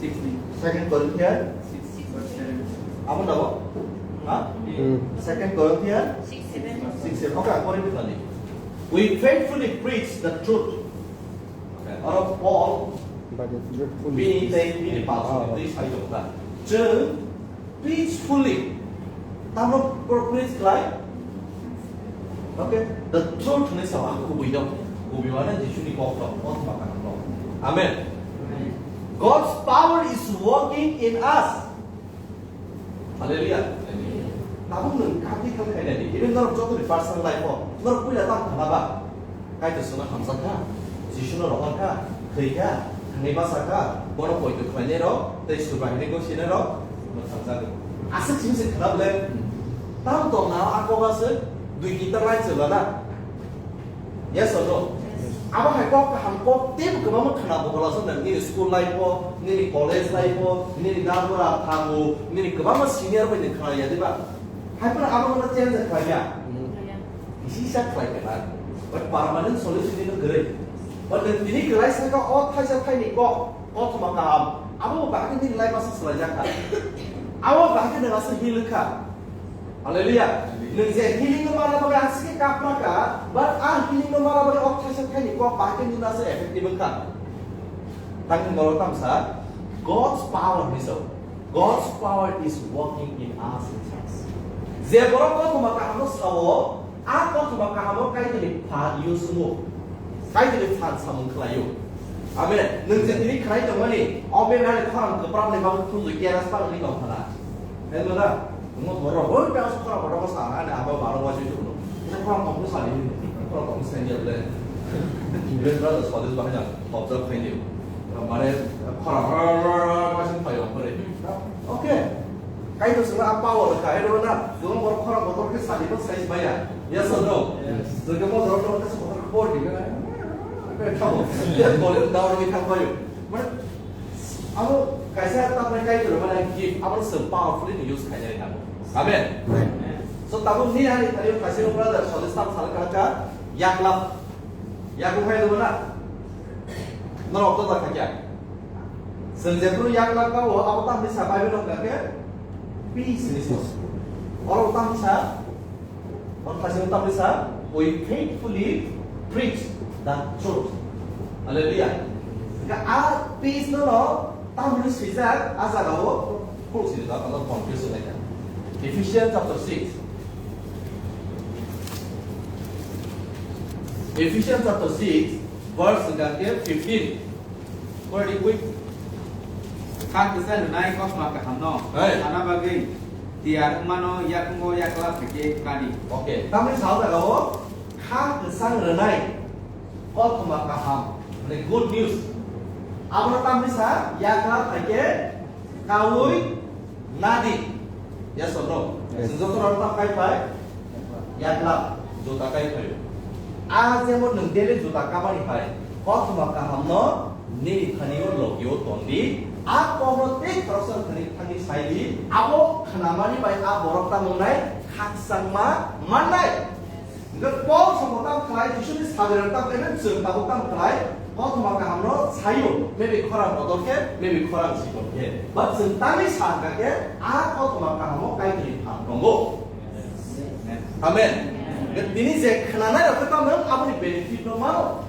Six ni. Second Corinthians? Six, verse seven. Amo dabo? Ha? Hmm. Second Corinthians? Six seven. Six seven. Okay, ang pori bithani. We faithfully preach the truth. Okay. Oro Paul, but the truthful bini tei bini pastor tei sai jokta. Chwng Peacefully. Tamo pro-, preach khlai. Okay? The truth hwnwi sao, ang kubui dong. Kubui mane Jisuni kok dong, o thma kaham dong. Amen. God's power is working in us. Hallelujah. Tabuk nwng practical khainani. Even norok jotoni personal life o, norok puila tamo khana ba? Kaitor chwngno hamjak kha, Jisuno rohor kha, thwi kha, thangwi bacha kha, bono poito khlainai rok tei Subraiyungni gosini rok mwthangjago. Aswk simi se khna bwle, tam tongna a kok aswk dui kinta line se lana. Yes or no? Abo hai kok kaham kok teibo kwbangma khna bokol aswk nang nini school life o, nini college life o, nini nabura thango, nini kwbangma senior bai ni khna ya diba? Hai phano abo no change khlai ya. Kisi sa khlai khe na. But permanent solution ni kwrwi. But nwng tini kwlai saka o thaisa thaini kok, kothoma kaham, Abo bahai nini life asa swlaijakha. Abo bahai nini asa heal kha. Hallelujah. Nung je healing no mana bagwi asike kapma ka, but a healing no mana bagwi ok thaisa thaini kok bahai nini asa effective wngkha. Tangni molo tamsa, God's power ni so. God's power is working in us in church. Je borok kothoma kahamno sao, a kothoma kahamno Kaitorni phan use wngo. Kaitorni phan samung khlaio. Amen. Nwng je tini khlai tongmani, obe nani khorang kwpram ni bagwi khunju keras pa wngwi tong phana. Hemla, mo borok, oi, ta khorang kotor sa, ani aba baro wajui tongno. Khorang kok sa ni, khorang kok sa ni le. Brother, swadis bahai na, observe khaini. Mane, khorang, khorang, khorang, khorang, khorang, khorang, khorang. Okay. Kaitor swngo a power kha, ero na, jong bor khorang kotor khe sadi bo sai maya. Yes or no? Yes. Jong mo jor kotor khe kotor khor di na. Khe thabo. Yes, bol down ni thang payo. Mane, abo kaisa ta mane Kaitor mane gift, abo se powerfully ni use khainai thabo. Amen. Amen. So tabo ni ani thani kaisa brother sadi sam sal kha kha, yaklap. Yaklap hai lo na. Norok to da kha kya? Chwng jephru yak lak ba o, abo tamni sa Bible no hwnkha khe peace ni so. Oro tamni sa, oro thasing tamni sa, "We faithfully preach the truth." Hallelujah. Ka a peace no no tamni swijak a jaga o, kuk swijak, ano confuse lai kha. Ephesians chapter six. Ephesians chapter six, verse hwnkha khe fifteen. Already quick. Kha kwchang rwnai kothoma kahamno. Hey. Sana bagwi tiyar wngmano yakungo yakla phaikhe kani. Okay. Tamni sa o jaga o kha kwchang rwnai kothoma kaham. Mane good news. Abono tamni sa yakla phaikhe kaui Nadi. Yes or no? Yes. Chwng joto rok tam kai phai? Yaklap, juta kai phai. A jemon nwng daily juta kamani hai, kothoma kahamno nini thani o logi o ton di. A kokno tei khoroksa thani thani sai di. Abo khnamani bai a borok tamo wngnai, khakchangma mannai. Hingke Paul somo tam khlai, Jisuni sajairok tam khlai, chwng tabuk tam khlai, kothoma kahamno saio, maybe khorang bodol khe, maybe khorang sikon khe. But chwng tamni sa kha khe, a kothoma kahamo Kaitorni phan tongo. Amen. Hingke tini je khnanai rok khe tamo aboni benefit no mano.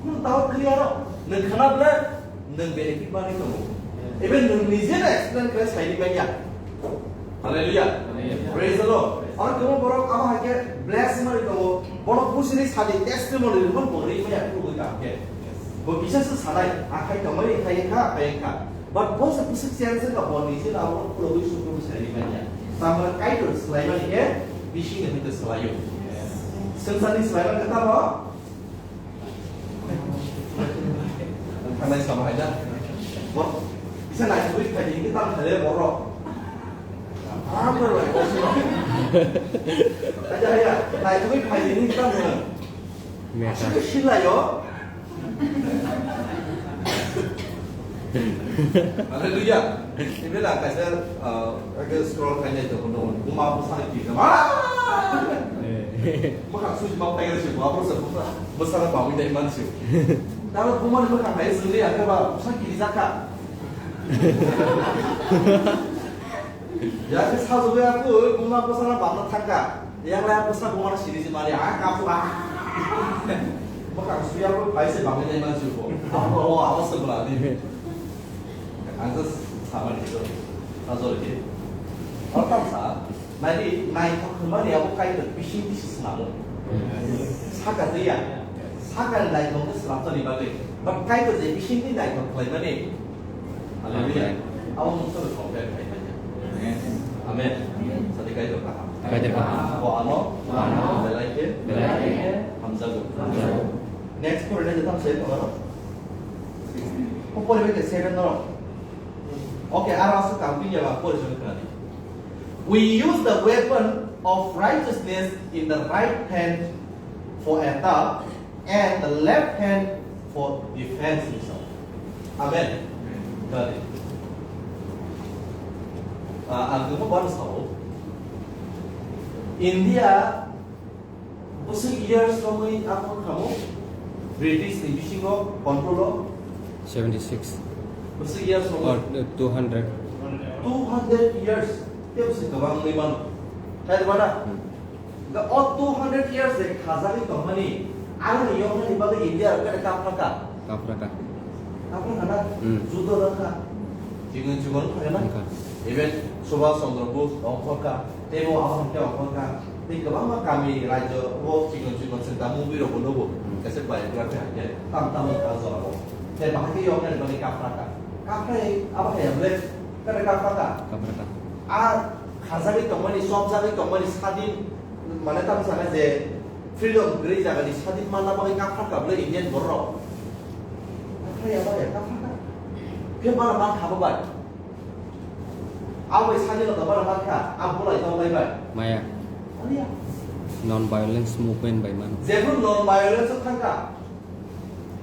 Kunu tamo clear o. Nwng khna ble Nwng benefit manwi tongo. Even nwng nijeno explain khlai saini manya. Hallelujah. Amen. Praise the Lord. Oro kwbangma borok abo hai khe bless manwi tongo. Bono busini sadi testimony rwmani bo rwi manya, phurugwi kaham khe. Bo kisa se sanai, akhai tongmani khai kha, khai kha. But bo se bwswk chance kha, bo nijeno abo phurugwi sukuru saini manya. Tamoni Kaitor swlaimani khe bisingni hwnkhe swlaio. Swngcharni swlaimani khe tamo Thangnai sama hai da. Bor, bisa naitugwi phaidi hingke tamo khaile borok. Aram bai bai. Aja ya, naitugwi phaidi hingke tamo. Meta. Asli silayo. Hallelujah. Ibe la kaisa, ah, age scroll khainai to kono. Buma bwsani kisa. Ah! Eh. Bwkhak suji ma phai gari si, buma bwsa, bwsa, bwsa na bawi dai man si. Tamo buma ni bwkhak hai sili age ba bwsa kiri jaka. Ya ke sa jobe aku, buma bwsa na bamna thangka. Yang lain pesan kemana sini si mari, ah, kapu, ah. Maka suya pun baik sih bangun yang masih kok. Apa lo, apa sebelah ni? Ang tu sama ni tu. Azol ke. Orang sa, nanti naik kemana ya, aku kain tu bising bising senang. Saka tu ya. Saka naik kemana senang tu ni bagi. Bang kain tu jadi bising ni naik kemana ni. Hallelujah. Amen. Abo mungsa rok compare khai manya. Amen. Amen. Sadi Kaitor kaham. Kaitor kaham. Bo ano. Bo ano. Belai khe. Belai khe. Hamjago. Hamjago. Next pore na jetam se tongo. Ko pore ke seven no. Okay, aro asu kam pinya ba pore se kana di. We use the weapon of righteousness in the right hand for attack and the left hand for defense himself. Amen. Gari. Ah, ang kemo baru sao. India, usik years longwi apa kamu British ni bisingo control o? Seventy six. Six years ago. Or, uh, two hundred. Two hundred years. Tei bwswk kwbang wngwi mano. Hai da bana? Hmm. Da o two hundred years de khajagwi tongmani, ang ni yoknani bagwi India rok khe kaphra ka. Kaphra ka. Kaphra ka na? Hmm. Judo rok ka. Chikon chikon kha na? Wngkha. Even Subhash Chandra Bose ongkhor ka. Tei bo abo hwnkhe ongkhor ka. Tei kwbangma kami, rajyo, o chikon chikon se da movie rok bo nugo. Hmm. Kaisa biography hakhe tam tam wngkha jorao. Tei bahai khe yoknani bagwi kaphra ka. Kaphra abo hai ble. Kada kaphra ka. Kaphra ka. A khajagwi tongmani, chopjagwi tongmani sadin, mane tamo sana je freedom kwrwi jagani sadin manna bagwi kaphra ka ble Indian borok. Kaphra ya ba ya kaphra ka. Khe bara ma khabo bai. Abo bai sadin lo bara ma kha, a bulai tong lai bai. Maya. Aliya. Non violence movement bai mano. Jebro non violence thangka.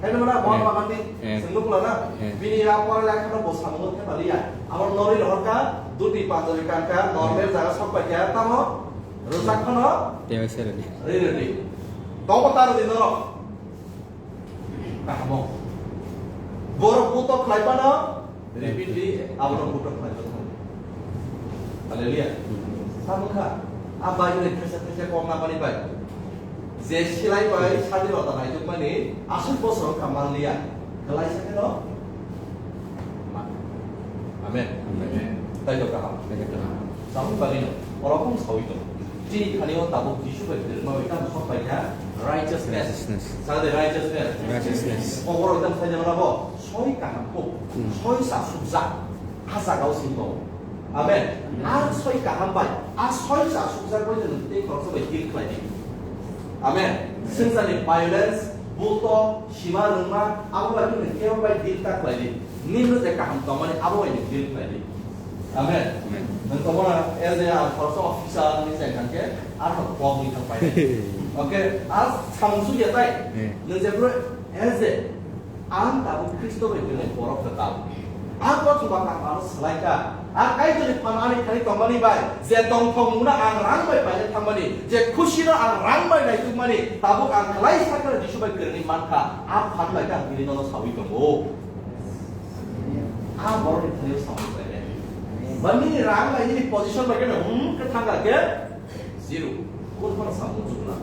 Hai nang na, Mahatma Gandhi, eh, sengno pula na, eh, bini ya pora ya khana bo samung khe paliya. Abo norwi rohor ka, duti panjari kan ka, normal jaga sok pai kha, tamo, rojak khano, tewa serani. Ri ri ri. Tobo taro di norok. Kahamo. Borok buto khlai pano, repeatedly, abono buto khlai pano. Hallelujah. Tamo kha, a Bible ni thaisa thaisa kok na mani bai. Je silai bai sadinota naitukmani aswk bosor wngkha manliya, kwlaisa kheno ma-, Amen. Amen. Taibo kaham. Taibo kaham. Tamni bagwino oro kung sawi tongo. Chini thani o tabuk Jisu bai kwrwngma bai tamo sok pai kha righteousness. Righteousness. Sa de righteousness. Righteousness. Kokoro tamo sai jana bo soi kaham kuk. Hmm. Soi sa sukjak. A jaga o sing tongo. Amen. Amen. A soi kaham bai, a soi sa sukjak bai nwng tei khoroksa bai deal khlai di. Amen. Sengsa ni violence, buto, sima rwngma, abo bai nwng kebo bai deal ta khlai di. Nini je kaham tongmani abo bai nwng deal khlai di. Amen. Amen. Nwng tongmani as a khoroksa officer ni je hwnkhe, aro kok ni thang pai. Okay, a samung sukya tai. Amen. Nwng je bro as a Ang tabuk Khristo bai belai borok kwtal. A kothoma kaham ano swlai kha. A Kaitorni phan ani thani tongmani bai, je tongthokmungno ang rang bai paina thangmani, je khusino ang rang bai naitukmani, tabuk ang kwlai sakno Jisu bai kwrwngwi mankha. A phan bai khe ang tini nono saui tongo. A borokni thani samung khlai khe. Ba nini rang bai nini position bai khe, hmm, khe thang kha khe, Zero. Kun phano samung chukla.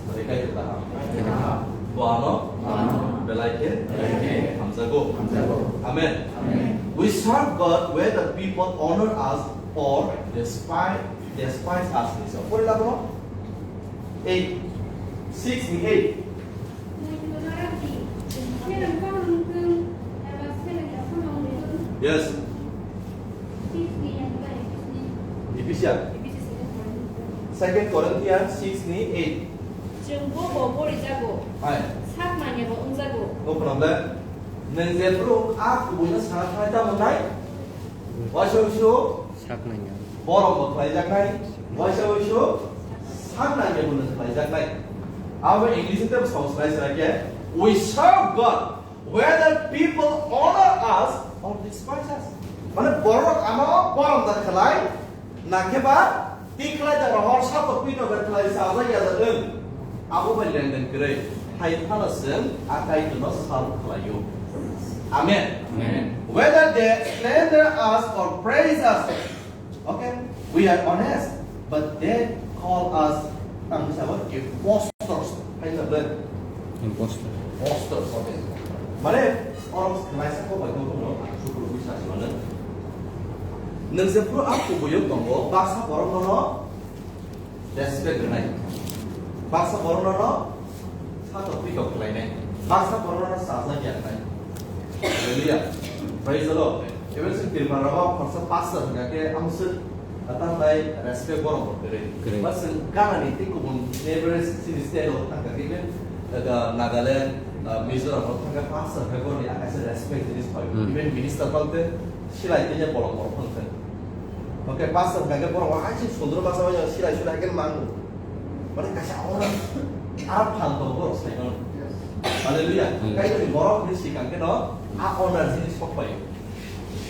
Belai khe kaham. Kaham. Bo ano. Ano. Belai khe. Belai khe. Hamjago. Hamjago. Amen. Amen. We serve God whether people honor us or despise, despise us. Ni sa. Pore la bono. Eight. Six ni eight. Yes. Ephesians. Second Corinthians six ni eight. Chwng bo bo porijago. Hai. Sak manya bo wngjago. O khwnam le. Nwng jephru a kubuino sana thai ta mwnai. Waisa waisa. Sak nangya. Borom bo khlaijaknai, waisa waisa sak nangya bo khlaijaknai. Abo English te bwskango swlai swlai khe, "We serve God whether people honor us or despise us." Mane borok ano borom da khlai, na khe ba ti khlai da rohor sa to pito ber khlai sa ja ya da. Abo bai lenden kwrwi, hai phano chwng a Kaitorno sal khlaio. Amen. Amen. Whether they slander us or praise us, okay, we are honest, but they call us, tang sabo impostors. Hai na ble? Impostor. Impostors, okay. Mane, orang khlaisa ko bai ko no, aku perlu bisa sih mana. Nang sepuluh aku buyuk tongo, baksa borok no Respect rwnai. Baksa borokno no satok pitok khlainai. Baksa borokno no sajak yaknai. Hallelujah. Praise the Lord. Even se Tripura rok khorsa pastor hwnkha khe amswk tambai respect borok rok kwrwi. Kwrwi. But se Ghana ni tei kubun neighboring city state rok thangkha khe even, uh, Nagaland, uh, Mizoram rok thangkha pastor hwnkha borokni akaisa respect jinis phai. Hmm. Even minister bangte silai tei borok borok thangkha. Oke, pastor hwnkha khe borok hai se sundro masa bai silai sulai khe mango. Mane kaisa oro ar phal to borok sai mano. Hallelujah. Hallelujah. Kaitorni borok ni sikang khe no a honor jini sok pai.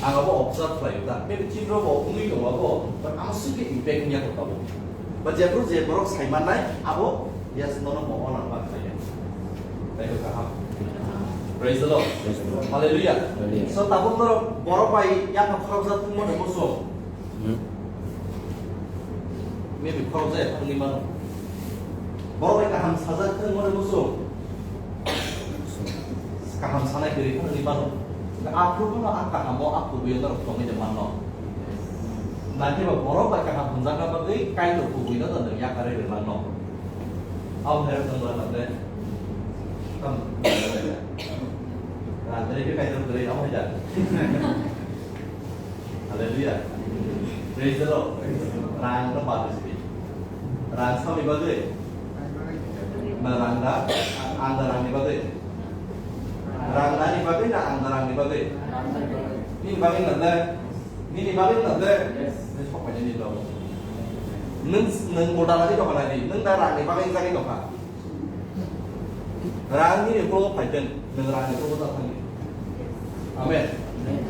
Ang abo observe khlai da. Maybe chibro bo ungui tongo abo, but ang sike impact nya ko tabo. But jebro je borok sai mannai abo, yes, no no mo honor ba khlai. Kaitor kaham. Praise the Lord. Praise the Lord. Hallelujah. Hallelujah. So, tabuk norok borok bai yakha khorokjak thwngmani muchung. Hmm. Maybe khorokjak thangwi mano. Borok bai kaham sajak thwngmani muchung. Kaham sanai kwrwi thangwi mano. Aphuru phano ang kahamo, aphuru buino norok tongwi de manno. Naithe ba borok bai kaham hwnjakna bagwi Kaitor kubuino da nwng yakarwi rwmano. Abo hai rok nwng rwna de. Tam. Rang dai ke Kaitor dai abo hai da. Hallelujah. Praise the Lord. Rang no ba de. Rang sami bagwi. Na rang da, ang da rang ni bagwi. Rang da ni bagwi na ang da rang ni bagwi. Ni bagwi na da. Nini bagwi wngkha de? Nini sok painani dog. Nwng, nwng bodalani dogana di, nwng da rangni bagwi wngjakgwi dongkha. Rang nini ukologo phaitwng, nwng rangni ukologo da thangdi. Amen.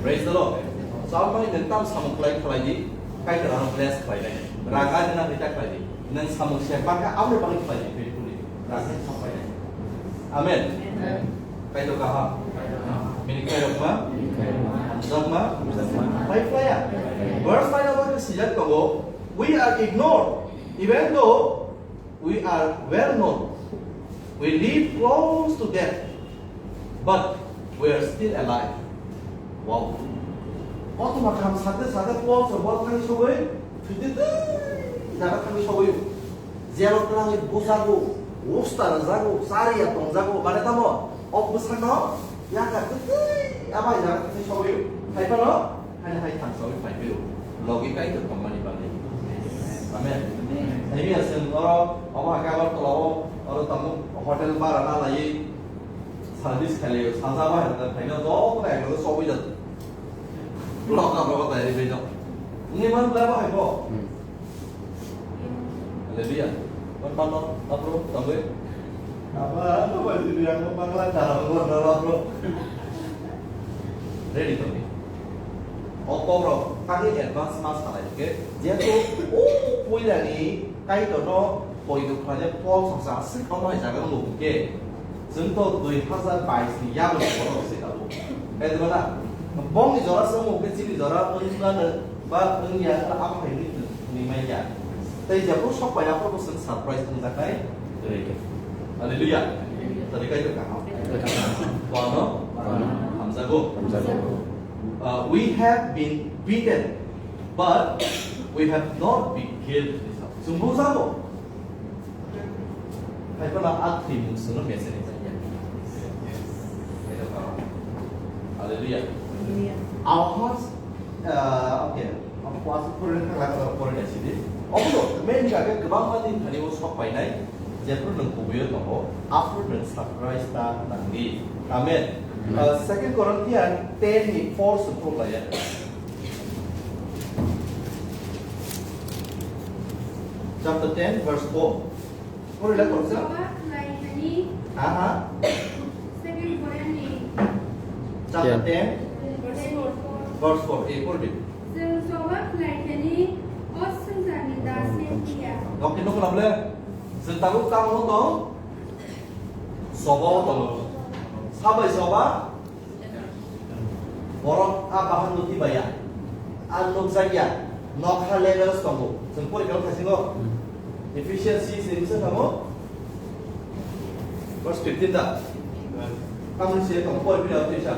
Praise the Lord. Saboni nwng tam samung khlai khlai di, Kaitor ano bless khlai nai. Rang ani na hita khlai di. Nwng samung se bangkha, aboni bagwi khlai di, faithfully. Rang ani sok painai. Amen. Amen. Kaitor kaham. Bini khairokma. Hamjakma. Pai phlaya. Verse five o swijak tongo, "We are ignored, even though we are well known. We live close to death, but we are still alive." Wow. Kothoma kaham sade sade Paul se bol thangwi sogwi, thwide twi jaga thangwi sogwi. Jelo twlangwi bujago, usta rwjago, chariya tongjago, mane tamo, o bwsano yaka kwtwi abai jaga kwtwi sogwi, hai phano, hai hai thang sogwi phai phio, logi Kaitor tongmani bagwi. Amen. Hai ya, chwng oro, obo hai Agartala o, oro tamo hotel bara na laiwi service khailaiyo, saja bai hai phai no, joto ekloge sogwi jato. Loka loka tayari bai no. Ni man bla bai bo. Hmm. Hallelujah. Kon pano, apro, tangwe. Apa, apa ba sini yang mau pangla cara mau nara, bro. Ready to me. O kok rok, kami advance mas salai, okay? Jehetu, o puila ni, kai to no, koi to khlai Paul songsa, asik ono hai jaga no, okay? Chwng to dui hazar bais ni yago ni borok se tabuk. Kaitor na, bongni jora se omo khe chini jora wngmano ba wngya wngkha, abo hai wngwi thwngwi manya. Tei jephru sok pai aphuru bo chwng surprise wngjaknai kwrwi. Hallelujah. Tari Kaitor kaham. Kono? Hamjago. Hamjago. Uh, we have been beaten, but we have not been killed. Chwng bujago. Hai phano a thwi mung chwngno mese ni. Hallelujah. Hallelujah. Our hearts, uh, okay. Ang kuasa purun thangla ko purun ya sidi. Obo main jaga kwbangma din thani o sok painai. Jephru nwng kubuyo tongo, aphuru nwng surprise ta nangdi. Amen. Amen. Uh, Second Corinthians ten ni four se phuru laya. Chapter ten, verse four. Pori le korsa. Soba khlai thani. Ha, ha. Second Corinthians. Chapter ten, verse four. Verse four. Eh, pori di. Chwng soba khlai thani, o swngcharni da se phiya. Nokni nokla bole. Chwng tabuk tamo tong. Soba o tongo. Sabai soba. Borok a bahan nukhi baya. A nukjakya. Nokha levels tongo. Chwng porikha o thaisingo. Hmm. Ephesians six ni bwswk tamo? Verse fifteen da? Tamoni se tong pori pira o tisa.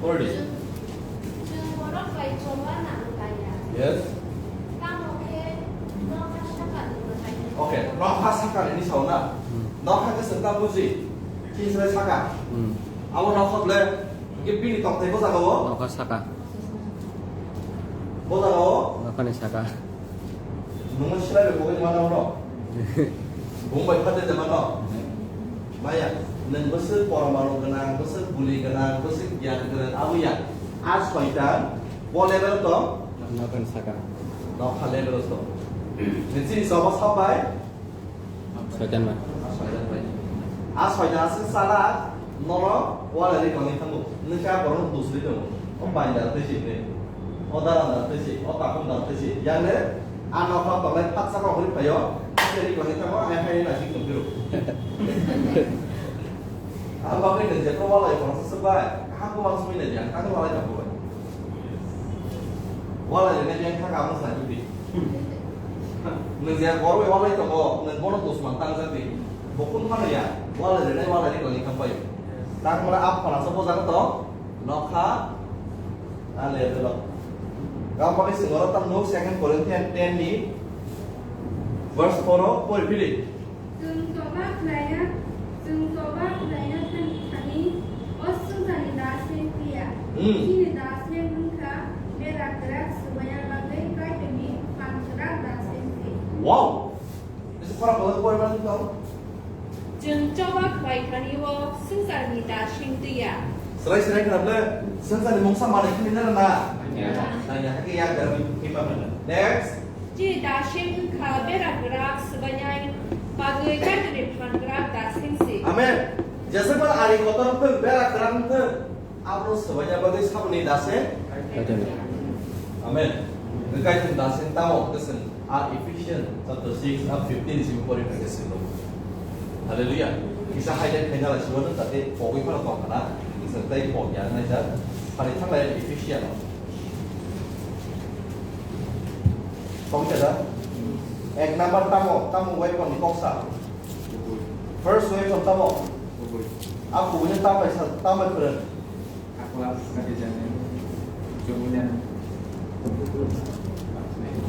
Pori di. Chwng borok bai choba nang kaya. Yes. Tamo khe nokha sakani mwtai. Okay, nokha sakani ni sao na. Hmm. Nokha khe chwng ta buji. Chini sai saka. Hmm. Abo nokha ble, hingke bini tongthai bo jaga o. Nokha saka. Bo jaga o. Nokha ni saka. Nungno silai bai kogoi mano no. Bung bai phate de mano. Maya, nung bwswk pormanu gwnang, bwswk buli gwnang, bwswk giyan gwnang, abo ya. A soitan, bo level tong. Nokha ni saka. Nokha level tong. Nung chini sobo sabai. Soitan bai. A soitan bai. A soitan aswk chala, nono wala ri tongwi thango. Nwng khe a borokno dusri tongo. O bai da twi si hwnwi. O dara da twi si, o takhum da twi si. Yang le a nokha tongnai phatsa kok hwnwi phaio. Tei kwlai tamo, ai hai na sing tong phiro. Ang bagwi nang je ko walai kono se bai. Ha ko mang sumi na je, ang tang walai tamo bai. Walai ne je thang amo sa juti. Nang je bor bai walai tongo, nang bono dusman tang jati. Bokun phano ya, walai ne walai ni kwlai kang bai. Tang mara ap phana so bojak to, nokha, ale delo. Gam bagwi singoro tam nuk Second Corinthians ten ni verse four o pori phili. Chwng choba khlaina, chwng choba khlaina thani, thani o swngcharni da se wngkha ya. Hmm. Chini da se wngkha bera kwrak swbaina bagwi Kaitorni phan kwrak da se wngkha. Wow! Ese khorang bagwi poriman wngkha. Chwng choba khlai thani o swngcharni da se wngkha ya. Srai srai khna ble swngcharni mungsa manwi khini nana na. Ya. Na ya ke ya garbi khima mana. Next. Chini da se wngkha bera kwrak swbainai bagwi Kaitorni phan kwrak da se wngkha. Amen. Jesukmani ari kotor wngthung, bera kwrak wngthung, abono swbaina bagwi saboni da se. Kaitorni. Amen. Kaitorni da se tamo kwswng a Ephesians chapter six a fifteen simi pori phai se. Hallelujah. Kisa highlight khaina la sibo tate pogwi phano tong khana. Kisa tai pog ya nai ja. Hari thanglai Ephesians. Tong khe da? Ek number tamo, tamo weapon ni kok sa. First weapon tamo. A kubui no tambai sa, tambai phwrwng.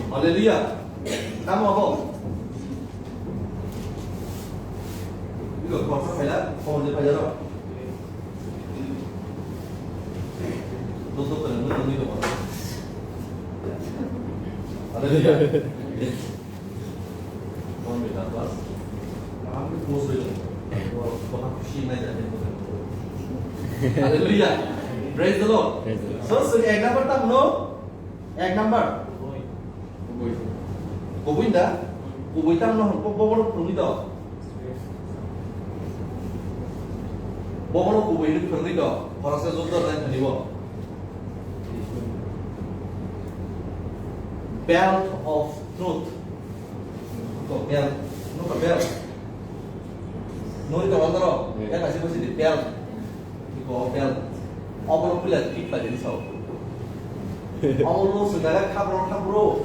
Hallelujah. Tamo abo. Iko kok sa phaila, kok je phaila ro. Tutup kan, tutup ni kemana? Ada dia. Kau minta kelas. Kami post dulu. Kau, kau aku sih naik jadi. Haleluya. Praise the Lord. Praise the Lord. So, so ek number tam no? Ek number. Kubui. Kubui da? Kubui tam no, bo, bo, bo, kubui da. Bobono kubui hinwi phwrwngwi tong, khoroksa jotto rwnai thani bo. Belt of truth. To belt, no to belt. Nori to wandaro, hmm, ya kasi kasi di belt. Iko belt. Obono pila fit pa din so. Obono sudara khabro khabro.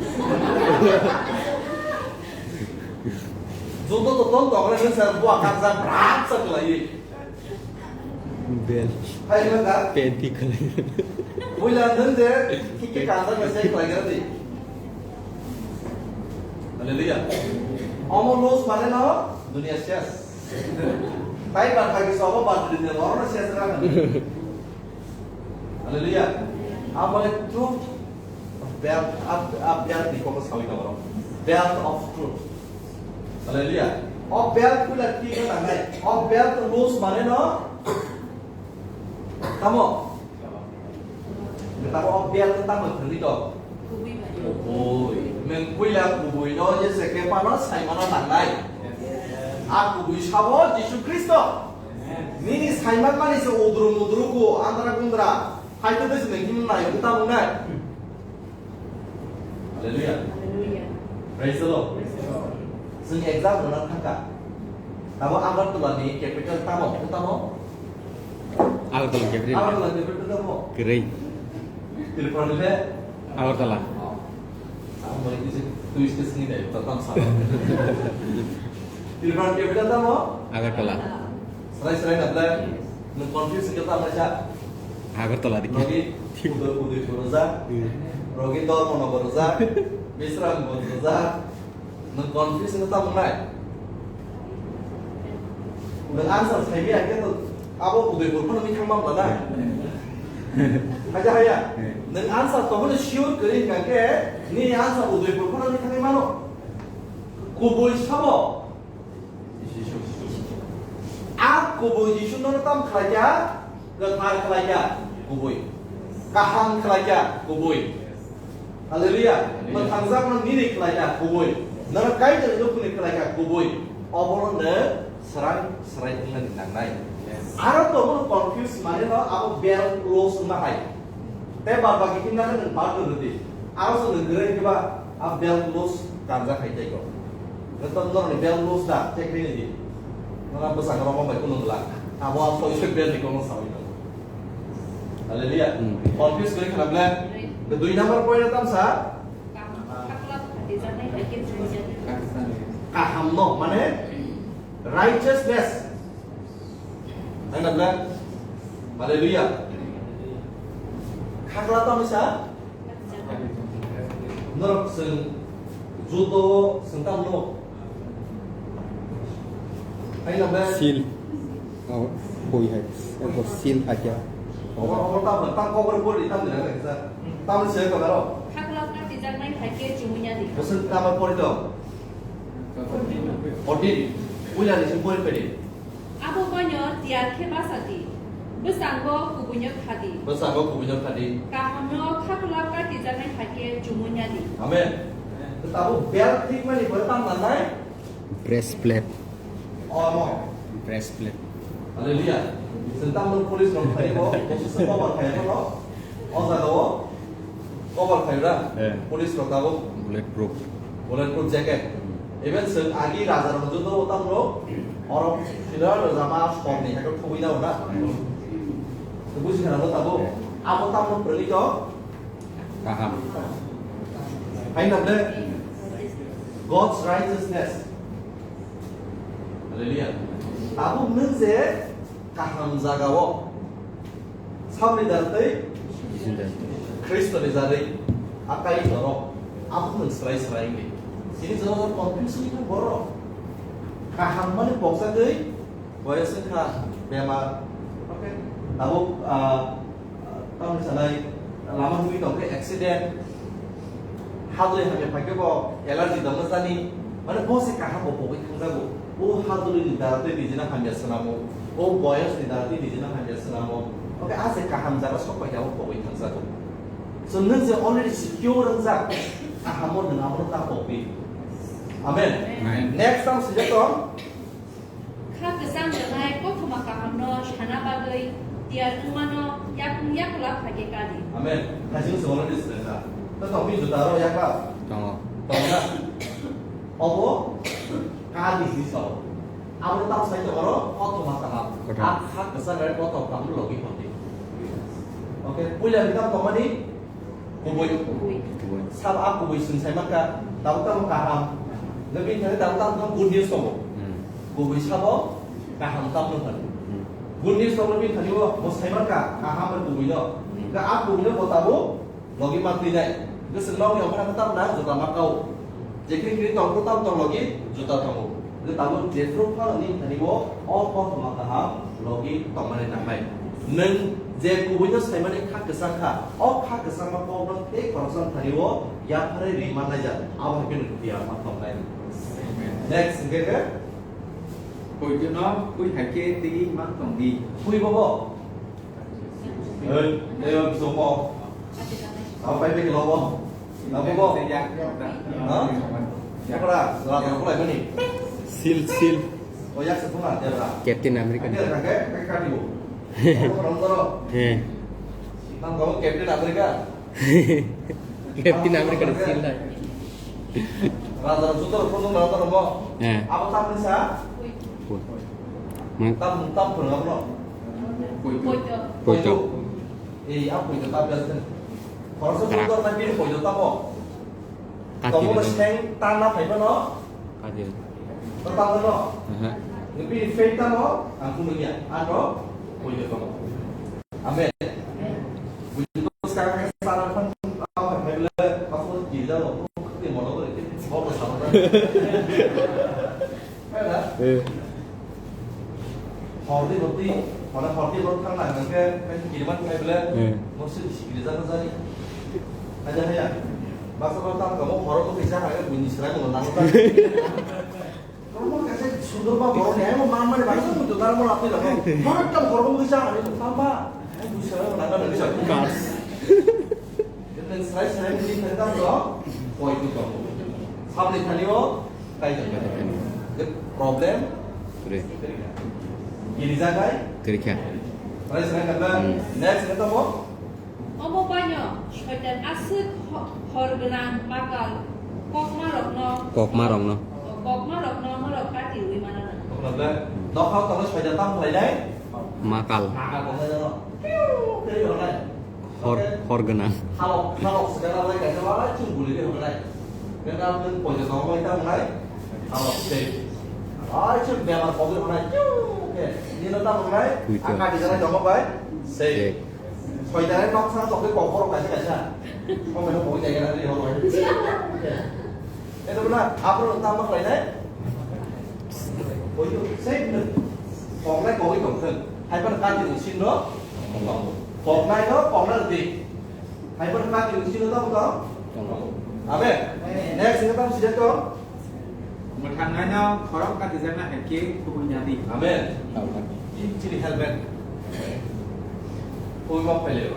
Jotto to ton to kare sa bua kaksa brat sa lai. Bel. Hai, nang da? Penti khalai. Puila nang de, kiki kanda mese khalai gara di. Hallelujah. Omo los mane no, dunia sias. Tai ba thagi sobo ba dunia no, no sias ra. Hallelujah. Amale truth. Belt, a, a belt ni kok sawi tong rok. Belt of truth. Hallelujah. O belt kula ti ka tangai. O belt loose mane no. Tamo. Tamo o belt tamo thani to. Kubui. Kubui. Nang puila kubui no je se ke pano sai mana nangnai. A kubui sabo Jisu Kristo. Nini saiman mani se udru mudru ko andra gundra. Hai to desi nang him nai ko tamo nai. Hallelujah. Hallelujah. Praise the Lord. Praise the Lord. Chwng exam rwna thangkha. Tamo Agartala ni capital tamo, tamo? Agartala capital. Agartala capital tamo? Kwrwi. Tripura ni le? Agartala. Oh. Ang bai kisi twist kisi ni dai, tatam sa. Tripura ni capital tamo? Agartala. Srai srai na blai. Nung confuse ke tamo sa? Agartala dikhe. Rogi, Uday, Udaipur rojak, hmm, rogi Dharmanagar rojak, Bisramganj rojak, nung confuse wngwi tamo nai? Nung answer saimi ya khe to abo Udaipur phano wngwi thangma bla na? Haja haya, nung answer to bono sure kwrwi hwnkha khe nini answer Udaipur phano wngwi thangwi mano. Kubui sabo. A kubui Jisu nono tam khlaikha, kwthar khlaikha, kubui. Kaham khlaikha, kubui. Hallelujah. Hallelujah. Mwthangjakno nini khlaikha, kubui. Nono Kaitorni nukhungni khlaikha, kubui. Obono nw srai srai wngnani nangnai. Yes. Aro tongmano confuse maneno abo belt close wngma hai. Tei bad baki himnano nwng bad rwdi. Aro se nwng kwrwi hwnkhe ba a belt close kanjak hai tei kok. Beton norok ni bel loss da, check rini di. Nana bwsang rok bai kunu glak. Abo ang soi soi bel ni kono sawi tongo. Hallelujah. Hmm. Confuse kori khana ble. Dui number point tam sa. Kaham no, mane righteousness. Ang na ble. Hallelujah. Khakla tam sa. Norok chwng judo o chwng tamo nugo? Haino be? Seal. Oh, koi hai. Eko seal hakya. Obo, obo tamo, tam kokor bori tam dina kisa. Tam se ko daro. Khakla katijaknai hai khe chumunya di. Bwswk tamo pori do? Odi. Puila ni sing pori pedi. Abo boino tiyar khe basa di, bwskango kubuino kha di. Bwskango kubuino kha di. Kahamno khaklap katijaknai hai khe chumunya di. Amen. Tabuk bel thik mani bo tam nanai? Breastplate. Omo. Breastplate. Hallelujah. Sentang no police rok khai bo, Jesus cover khai bo. O jaga o cover khai ra. Eh. Police rok tabuk. Bullet proof. Bullet proof jacket. Even seng agi raja rok joto o tam rok. Oro final jama sor ni heko thubui na ora. Buji khana bo tabuk. Abo tam rok preli to. Kaham. Hai na ble. God's righteousness. Hallelujah. Tabuk nung je kaham jaga o. Saboni jar tei Khristoni jarwi akai norok, abo nwng swrai swrai wngdi. Chini jora confusion wngkha borok. Kaham mani pokjagwi boyos wngkha bemar. Okay? Tabuk, ah, tamni sanai lama himwi tongkhe accident. Hadwlwi hamya phaikhe bo allergy dongma jani, mane bo se kaham bo pogwi thangjago. O hadwlwini daratwi nijino hamya swnamo, o boyosni daratwi nijino hamya swnamo. Oke, a se kaham jaga sok paikhe abo pogwi thangjago. So, nwng je already secure wngjak, kahamo nwng abono ta pogwi. Amen. Amen. Next ang swijak tong. Kha kwchang rwnai kothoma kahamno sana bagwi tiyar wngmano yakung yakla phage kadi. Amen. Hajing se already swnamjak. Ta tongwi juta ro yakla? Tongo. Tongo na? Obo kadi si sao. Abo tam sai to oro kothoma kaham. Kothoma. A kha kwchang rwnai kothoma kahamno logi phondi. Okay, puila ni tam tongmani Kubui. Kubui. Kubui. Sabo a kubui chwng sai mankha, tabuk tamo kaham. Nokni thani tabuk tamo good news tongo. Hmm. Kubui sabo kaham tamno thani. Hmm. Good news tongo bini thani o, bo sai mankha, kaham bai kubui no. Hmm. Ga a kubui no bo tabuk logi ma twi nai. Ga chwng nokni omo tamo na jota ma kao. Jekhri khri tong, tong tong logi juta tongo. Hwnkhe tabuk jephru phano nini thani bo o kothoma kaham logi tongmani nangnai. Nwng je kubuino saimani kha kwchang kha, o kha kwchangma kokno tei khoroksa thani o yapharwi ri manlaijak, abo hai kheno tiyar ma tongnai. Next hwnkhe khe? Poito no pui hai khe twi ma tongdi. Pui bobo? Hei, tei o bwswk bo? Abo pai pai khe lobo? Abo bo? Ha? Ekora, raja ko lai mani? Seal, seal. O yak se thuna, tebra. Captain America. Ake, ake, ake, kati bo. Abo rom doro. He. Nang kabo Captain America. Captain America ni seal dai. Raja rok joto rok phunuk rok rok bo. Eh. Abo tamni sa? Pui. Hmm. Tam, tam phunuk abo no? Poito. Poito. Poito. Eh, abo poito tam biasa. Khoroksa joto rok na bini poito tamo. Kati. Tamo rok seng tan na phai mano? Kati. Tamo no? Aha. Bini faith tamo, ang phunuk ya. Ano, poito tamo. Amen. Buji bwskang khe chana thang tamo hai bwle, pastor girja rok khwtwi mono kore khe, bo bo sabajak. Hai da? Eh. Hordi hordi, mane hordi hordi thang nang khe, kai kiriman khai bwle, eh, mosri bisi girja no jani. Hai da, hai ya? Baksa baksa tamo kamo horo bo kisa hai, buini srai mo nang ta. Normal kaisa sundor ba borok ni, ayang manmani bagwi tong muitu, normal apni rok. Norok ekdom borok wngwi cha, ani tong tamba. Ai, buisa, nang nang bisa. Kas. Nang sai sai ni thani tam to, koi tu to. Sabni thani o, kai to. The problem. Kre. Ini jagai. Kre kya? Sai sai kan. Hmm. Next kata mo? Omo baino Soitan aswk ho-, hor gwnang bakal kokmarokno, kokmarokno. Kokma Nokha tongwi soida tam khlainai. Makal. Makal tongnai jano. Kiri hwnai. Hor, hor gwnang. Halok, halok swkang bai kaisa wala chwng guli ri hwnai. Kena nwng poisa tong bai tam nai. Halok sei. Ai chwng bemar kogwi hwnai. Khe nino tam hwnai. Twitter. Aka di jana jongok bai. Sei. Sei. Soida nok sa tokwi kok borok kaisa kaisa. Kok meno kogwi jai gana ri hwnai. Eno bwla, aphuru tamo khlainai? Boyo, sei no. Koknai kogwi tongthwng. Haiphano kati ni sino. Koknai no, koknai di. Haiphano kati ni sino tamo tong. Amen. Next, ino tamo sijak tong. Mwthangnaino khorok katijakna hai khe kubui nadi. Amen. Chini helmet. Ui mok pele.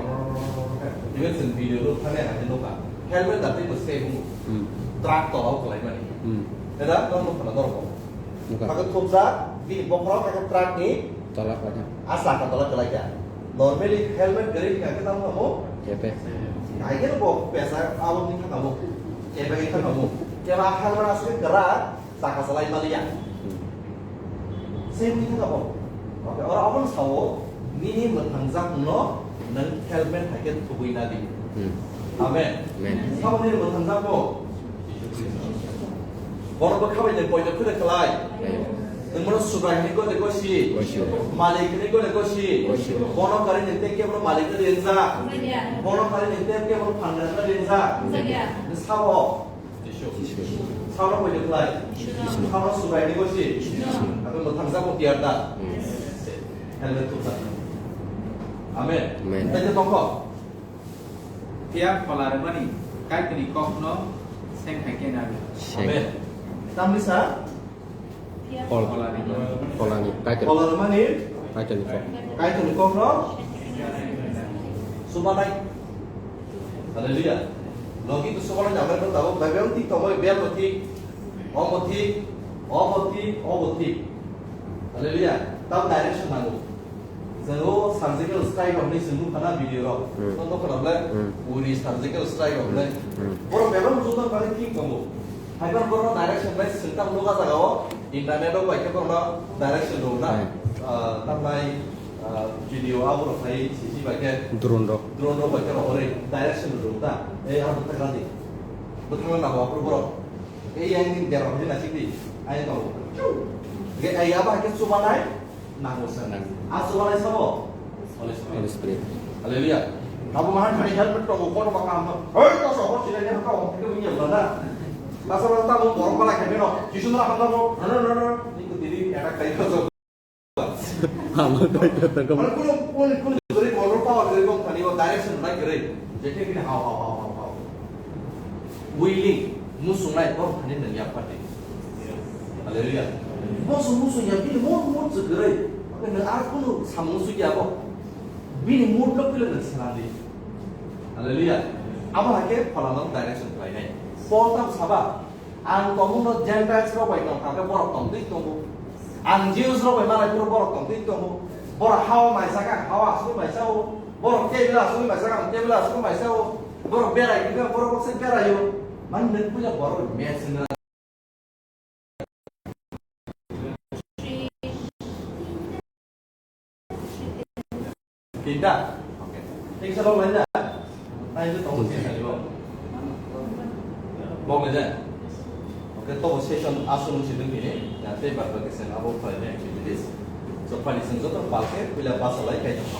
Even sen video lo thane ha no ka. Helmet da tei bo se bu. Hmm. Truck to au kalai mani. Hmm. Eda no no kana dor ko. Nukha. Hake thupjak, bini bokhorok hake truck ni tola kalaikha. Asa ka tola kalaikha. Normally helmet gari ni hake tamo mo. Kepe. Ai ke bo pesa abo ni kha mo. Kepe ni kha mo. Keba helmet asli kera. Saka salai maliya. Hmm. Same thing abo. Okay, ora obo sao nini mwthangjak no nwng helmet hai khe thubui nadi. Hmm. Amen. Amen. Sabo nini mwthangjak bo. Bono bwkha bai nwng poito khwlai khlai. Amen. Nwng bono Subrai hinwi gole gosi. Gosi. Malik hinwi gole gosi. Gosi. Bono kari nwng tei kebo malik no ringjak. Amen. Bono kari nwng tei kebo phangra no ringjak. Amen. Sabo. Jisu. Jisu. Sauro poito khlai. Jisu. Sauro Subrai ni gosi. Jisu. Abe mwthangjak bo tiyar da. Hmm. Helmet thupjak. Amen. Amen. Tei tongkho. Phiya phola rwmani Kaitorni kokno seng hai khe nadi. Seng. Amen. Tamni sa? Pol-, Polani. Polani, Kaitor. Pola rwmani? Kaitorni kok. Kaitorni kokno? Sumanai. Hallelujah. Logi to sumanai jamai ko tabo, Bible tik tabo, bel bo tik, om bo tik, om bo tik, om bo tik. Hallelujah. Tabo direction nango. Jeng o surgical strike rok ni sengbu khana video rok. Hmm. Tono khana ble Hmm. uri surgical strike rok ble. Hmm. Borok bebak musuh tang kali thik tongo. Haibar borok direction bai sengtam noga jaga o internet o bai khe borok direction rok na. Hmm. Ah, tamnai, ah, video abo rok khai sisi bai khe Drone rok. Drone rok bai khe rok ore direction rok ta. Eh, abo ta kali. Bwthang na abo borok. Eh, yang ni derok ni na sidi. Ai to. Ge ai abo hai khe chubanai. Nango sa. Nango. Aswk walai sabo? Holy Spirit. Holy Spirit. Hallelujah. Abo mahan thani helmet tongo, kono ba kam. Hoi, to so, hor sila ni ka, hor sila ni ka. Basa basa tamo borok bala khe no. Jisu na hamna bo. No, no, no, no. Ni ko diri attack kai ko. Amo kai ko ta ko. Mane kono, kono, kono gari borok power gari company o direction nai gari. Jekhe kini hao, hao, hao, hao, hao. Willing, musungnai borok thani nang yak pati. Hallelujah. Musu musu ya bini mo mo chukrai. Oke nang ar kunu samung su ya bo. Bini mood no pila nang sanadi. Hallelujah. Abo hake phalama direction khlainai. Paul tam saba. Ang tongmungno Gentiles rok bai tong kha khe borok tong twi tongo. Ang Jews rok bai malai phuru borok tong twi tongo. Borok hao mai saka ang hao asugwi mai sao. Borok table asugwi mai saka ang table asugwi mai sao. Borok berai khe borok se beraio. Mane nwng puila borok mess wngna. Tinta? Oke. Thik sa, bok laina? Nai, itu tong sini tadi, bok. Bok laina? Oke, to session aswk nung sidung ini. Ya, tei bar bar kesen abo file activities. So, pani sing joto balke, pila basa lai kai tong.